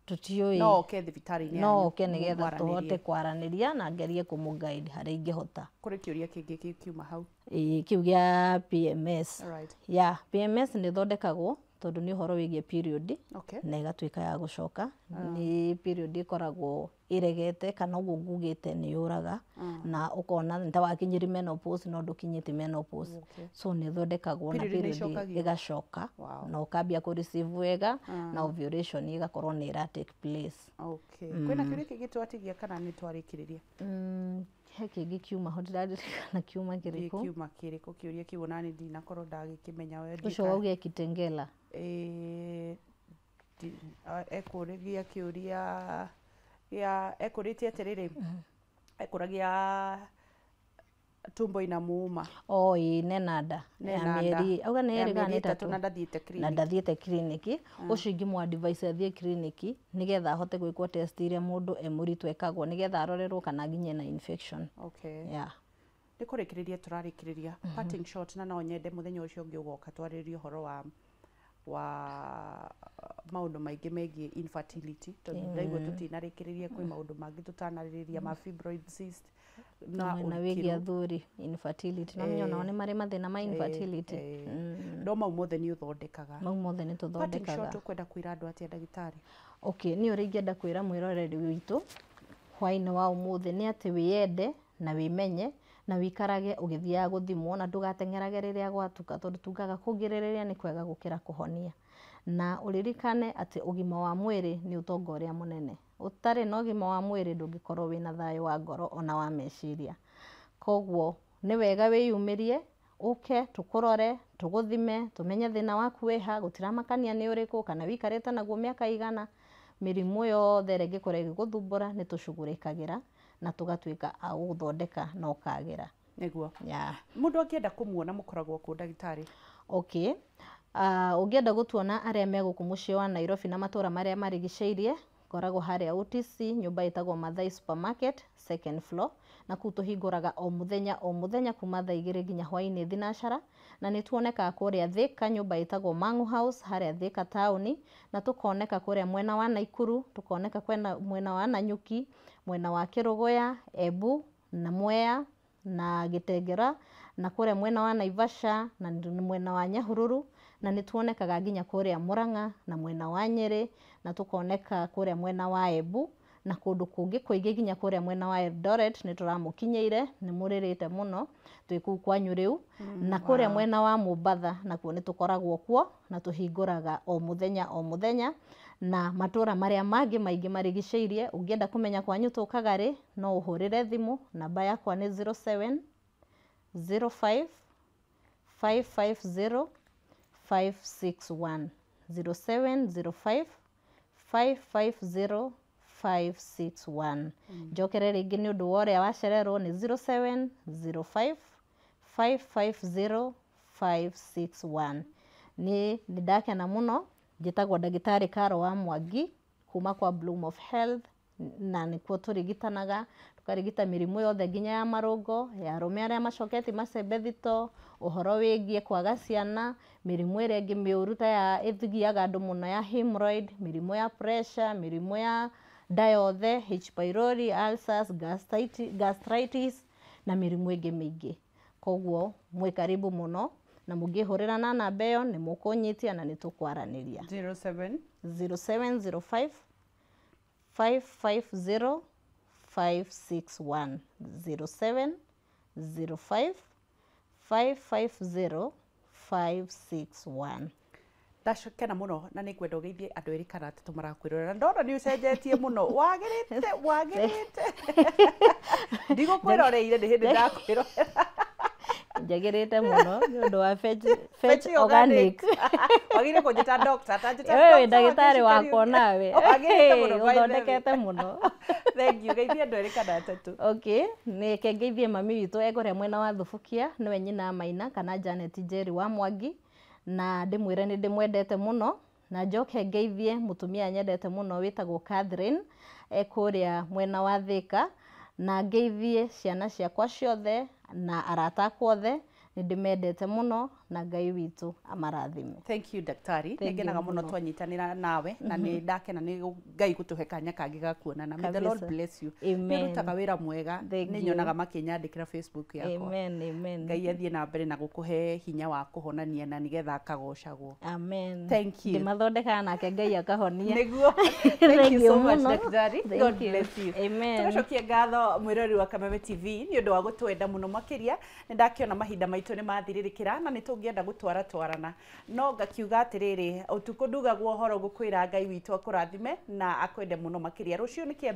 tũtiũĩ. No oke thibitarĩ-inĩ no yanyu, oke nĩgetha mwaranĩrie. Tũhote kwaranĩria na ngerie kũmũ-guide harĩa ingĩhota. Kũrĩ kĩũria kĩngĩ kiuma hau. Ĩĩ, kĩu gĩa PMS. Ya PMS nĩ ĩthondekagwo tondũ nĩ ũhoro wĩgiĩ period na ĩgatuĩka ya gũcoka. Nĩ period ĩkoragwo ĩregete, kana ũguo ngugĩte nĩ yũraga na ũkona nĩ ta wakinyĩri menopause no ndũkinyĩte menopause. So nĩ ĩthondekagwo na Period nĩ period ĩcokagio? Ĩgacoka na ũkambia kũ receive wega na ovulation ĩgakorwo nĩ ĩra take place. Okay. Kwĩna kĩũria kĩngĩ twatigia kana nĩ twarĩkĩrĩria? He kĩngĩ kiuma ho, ndiraririkana kiuma Ndiĩ kĩrĩkũ. Kiuma kĩrĩkũ kĩũria kĩu, onani ndinakorwo ndagĩkĩmenya we. Ũcio wauge Kitengela. Ĩĩ, ekũragia kĩũria gĩa ekũrĩtie atĩrĩrĩ, ekũragia tumbo inamuuma. O ĩĩ, nena nda ya Nena nda. mĩeri auga nĩ Ya ĩrĩ kana mĩeri nĩ 3 ĩtatũ. Na ndathiĩte Na clinic. Ndathiĩte kiriniki. Ũcio ingĩmũ advise athiĩ kiriniki nĩgetha ahote gwĩkwo test iria mũndũ e mũritũ ekagwo, nĩgetha arorerwo kana nginya ena infection. Yeah. Nĩ kũrĩkĩrĩria tũrarĩkĩrĩria, parting shot, na no nyende mũthenya ũcio ũngĩ ũgoka twarĩrĩrie ũhoro wa maũndũ maingĩ megiĩ infertility, tondũ ndaigua tũtinarĩkĩrĩria, kwĩ maũndũ mangĩ tũtanarĩrĩria ma fibroid cyst na mwena wĩgiĩ ũrikĩru. Athuri infertility, no menya onao nĩ marĩ mathĩna ma infertility. No mau mothe nĩ ũthondekaga. Mau mothe nĩ Parting tũthondekaga. shot, ũkwenda kwĩra andũ atĩa, ndagĩtarĩ? Okay, niĩ ũrĩa ingĩenda kwĩra mwĩroreri witũ hwaĩ-inĩ wa ũmũthĩ nĩ atĩ wĩyende na wĩmenye na wĩikarage ũgĩthiaga gũthimwo na ndũgateng'erage rĩrĩa gwatuka, tondũ tugaga kũgirĩrĩria nĩ kwega gũkĩra kũhonia. Na ũririkane atĩ ũgima wa mwĩrĩ nĩ ũtonga ũrĩa mũnene. Ũtarĩ na ũgima wa mwĩrĩ, ndũngĩkorwo wĩna thayũ wa ngoro ona wa meciria. Koguo nĩ wega wĩyumĩrie, ũke tũkũrore, tũgũthime, tũmenye thĩna waku wĩha, gũtiramakania nĩ ũrĩkũ kana wĩikarĩte naguo mĩaka igana. Mĩrimũ yothe ĩrĩa ĩngĩkorwo ĩgĩgũthumbũra nĩ tũcugurĩkagĩra na tũgatuĩka a gũgũthondeka na ũkagĩra. Nĩguo. Yeah. Mũndũ angĩenda kũmuona, mũkoragwo kũ, ndagĩtarĩ? Okay. Ũngĩenda gũtuona, arĩa me gũkũ mũciĩ wa Nairobi na matũra marĩa marigicĩirie, ngoragwo harĩa OTC, nyũmba ĩtagwo Mathai Supermarket, second floor, na kũu tũhingũraga o mũthenya o mũthenya kuma thaa 2 nginya hwaĩ-inĩ thinacara. Na nĩ tuonekaga kũrĩa Thika, nyũmba ĩtagwo Mangu House harĩa Thika taũni, na tũkoneka kũrĩa mwena wa Naikuru, tũkoneka kwena mwena wa Nanyuki, mwena wa Kĩrũgũya, Embu na Mwea na Gĩtengera, na kũrĩa mwena wa Naivasha na mwena wa Nyahururu, na nĩ tuonekaga nginya kũrĩa Murang'a na mwena wa Nyĩrĩ, na tũkoneka kũrĩa mwena wa Embu. na kũndũ kũngĩ kũingĩ nginya kũrĩa mwena wa Eldoret nĩ tũramũkinyĩire, nĩ mũrĩrĩte mũno, twĩ kũu kwanyu rĩu. Na kũrĩa mwena wa Mombatha nakuo nĩ tũkoragwo kuo na tũhingũraga o mũthenya o mũthenya, na matũra marĩa mangĩ maingĩ marigicĩirie. Ũngĩenda kũmenya kwanyu tũkaga rĩ, no ũhũrĩre thimũ, namba yakwa nĩ 07 05 550 561, 0705 550 561. Njokere rĩngĩ nĩ ũndũ wa ũrĩa wacererwo, nĩ 0705 550 561. Nĩ ndakena mũno, njĩtagwo ndagĩtarĩ Caro wa Mwangi kuma kwa Bloom of Health, na nĩkuo tũrigitanaga, tũkarigita mĩrimũ yothe nginya ya marũngo, ya arũme arĩa macoketie macembe thito, ũhoro wĩgiĩ kwaga ciana, mĩrimũ ĩrĩa ĩngĩ mĩũru ta ya ĩthiaga andũ mũno ya hemorrhoid, mĩrimũ ya pressure, mĩrimũ ya nda yothe, H pylori, ulcers, gastritis na mĩrimũ ĩngĩ mĩingĩ. Koguo mwĩ karibu mũno, na mũngĩhũrĩra na namba ĩyo nĩ mũkũnyitia na nĩ tũkwaranĩria. 07 0705 550 561, 0705 550 561. Ndacokena mũno na nĩ ngwenda ũgeithie andũ erĩ kana atatũ marakwĩrorera. Ndona nĩ ũcenjetie mũno, wagĩrĩte wagĩrĩte, ndigũkwĩroreire nĩ hĩndĩ ndakwĩrorera. Njagĩrĩte mũno nĩ ũndũ wa Fetch Organic. Wagĩrĩire kũnjĩta doctor, ta njĩta Wewe doctor ndagĩtarĩ wa wakwa nawe. Wagĩrĩte mũno, by the way. Ũthondekete mũno. Thank you. Geithie andũ erĩ kana atatũ. Okay, nĩ kengeithie mami witũ ekũrĩa mwena wa Thubukia, nĩwe nyina Maina kana Janet Njeri wa Mwangi, na ndĩmwĩre nĩ ndĩmwendete mũno, na njoke ngeithie mũtumia nyendete mũno wĩtagwo Catherine ekũrĩa mwena wa Thika, na ngeithie ciana ciakwa ciothe na arata akwa othe, nĩ ndĩmendete mũno na Ngai witũ amarathime. Thank you daktari. Thank you Nĩ ngenaga mũno mũno. twanyitanĩra nawe na nĩ ndakena nĩ Ngai gũtũhe kanya kangĩ ga kuonana. May the Lord Kabisa. bless you. Amen. Nĩ ũrutaga wĩra mwega, Thank nĩ you. nyonaga makĩnyandĩkĩra Facebook yakwa. Amen, amen. Ngai athiĩ na mbere na gũkũhe hinya wa kũhonania na nĩgetha akagocagwo. Amen. Thank you. Ndĩmathondekaga nake Ngai akahonia. Nĩguo. Thank you so much mũno. daktari. Thank God you. bless you. Amen. Tũgacokia ngatho mwĩrori wa Kameme TV nĩ ũndũ wa gũtwenda mũno makĩria. Nĩ ndakĩona mahinda maitũ nĩ mathirĩrĩkĩra na nĩ tũngĩenda gũtwara twarana, no ngakiuga atĩrĩrĩ, ũtukũ ndugagwo ũhoro, ngũkwĩra Ngai witũ akũrathime na akwende mũno makĩria. Rũciũ nĩ kĩambĩrĩria.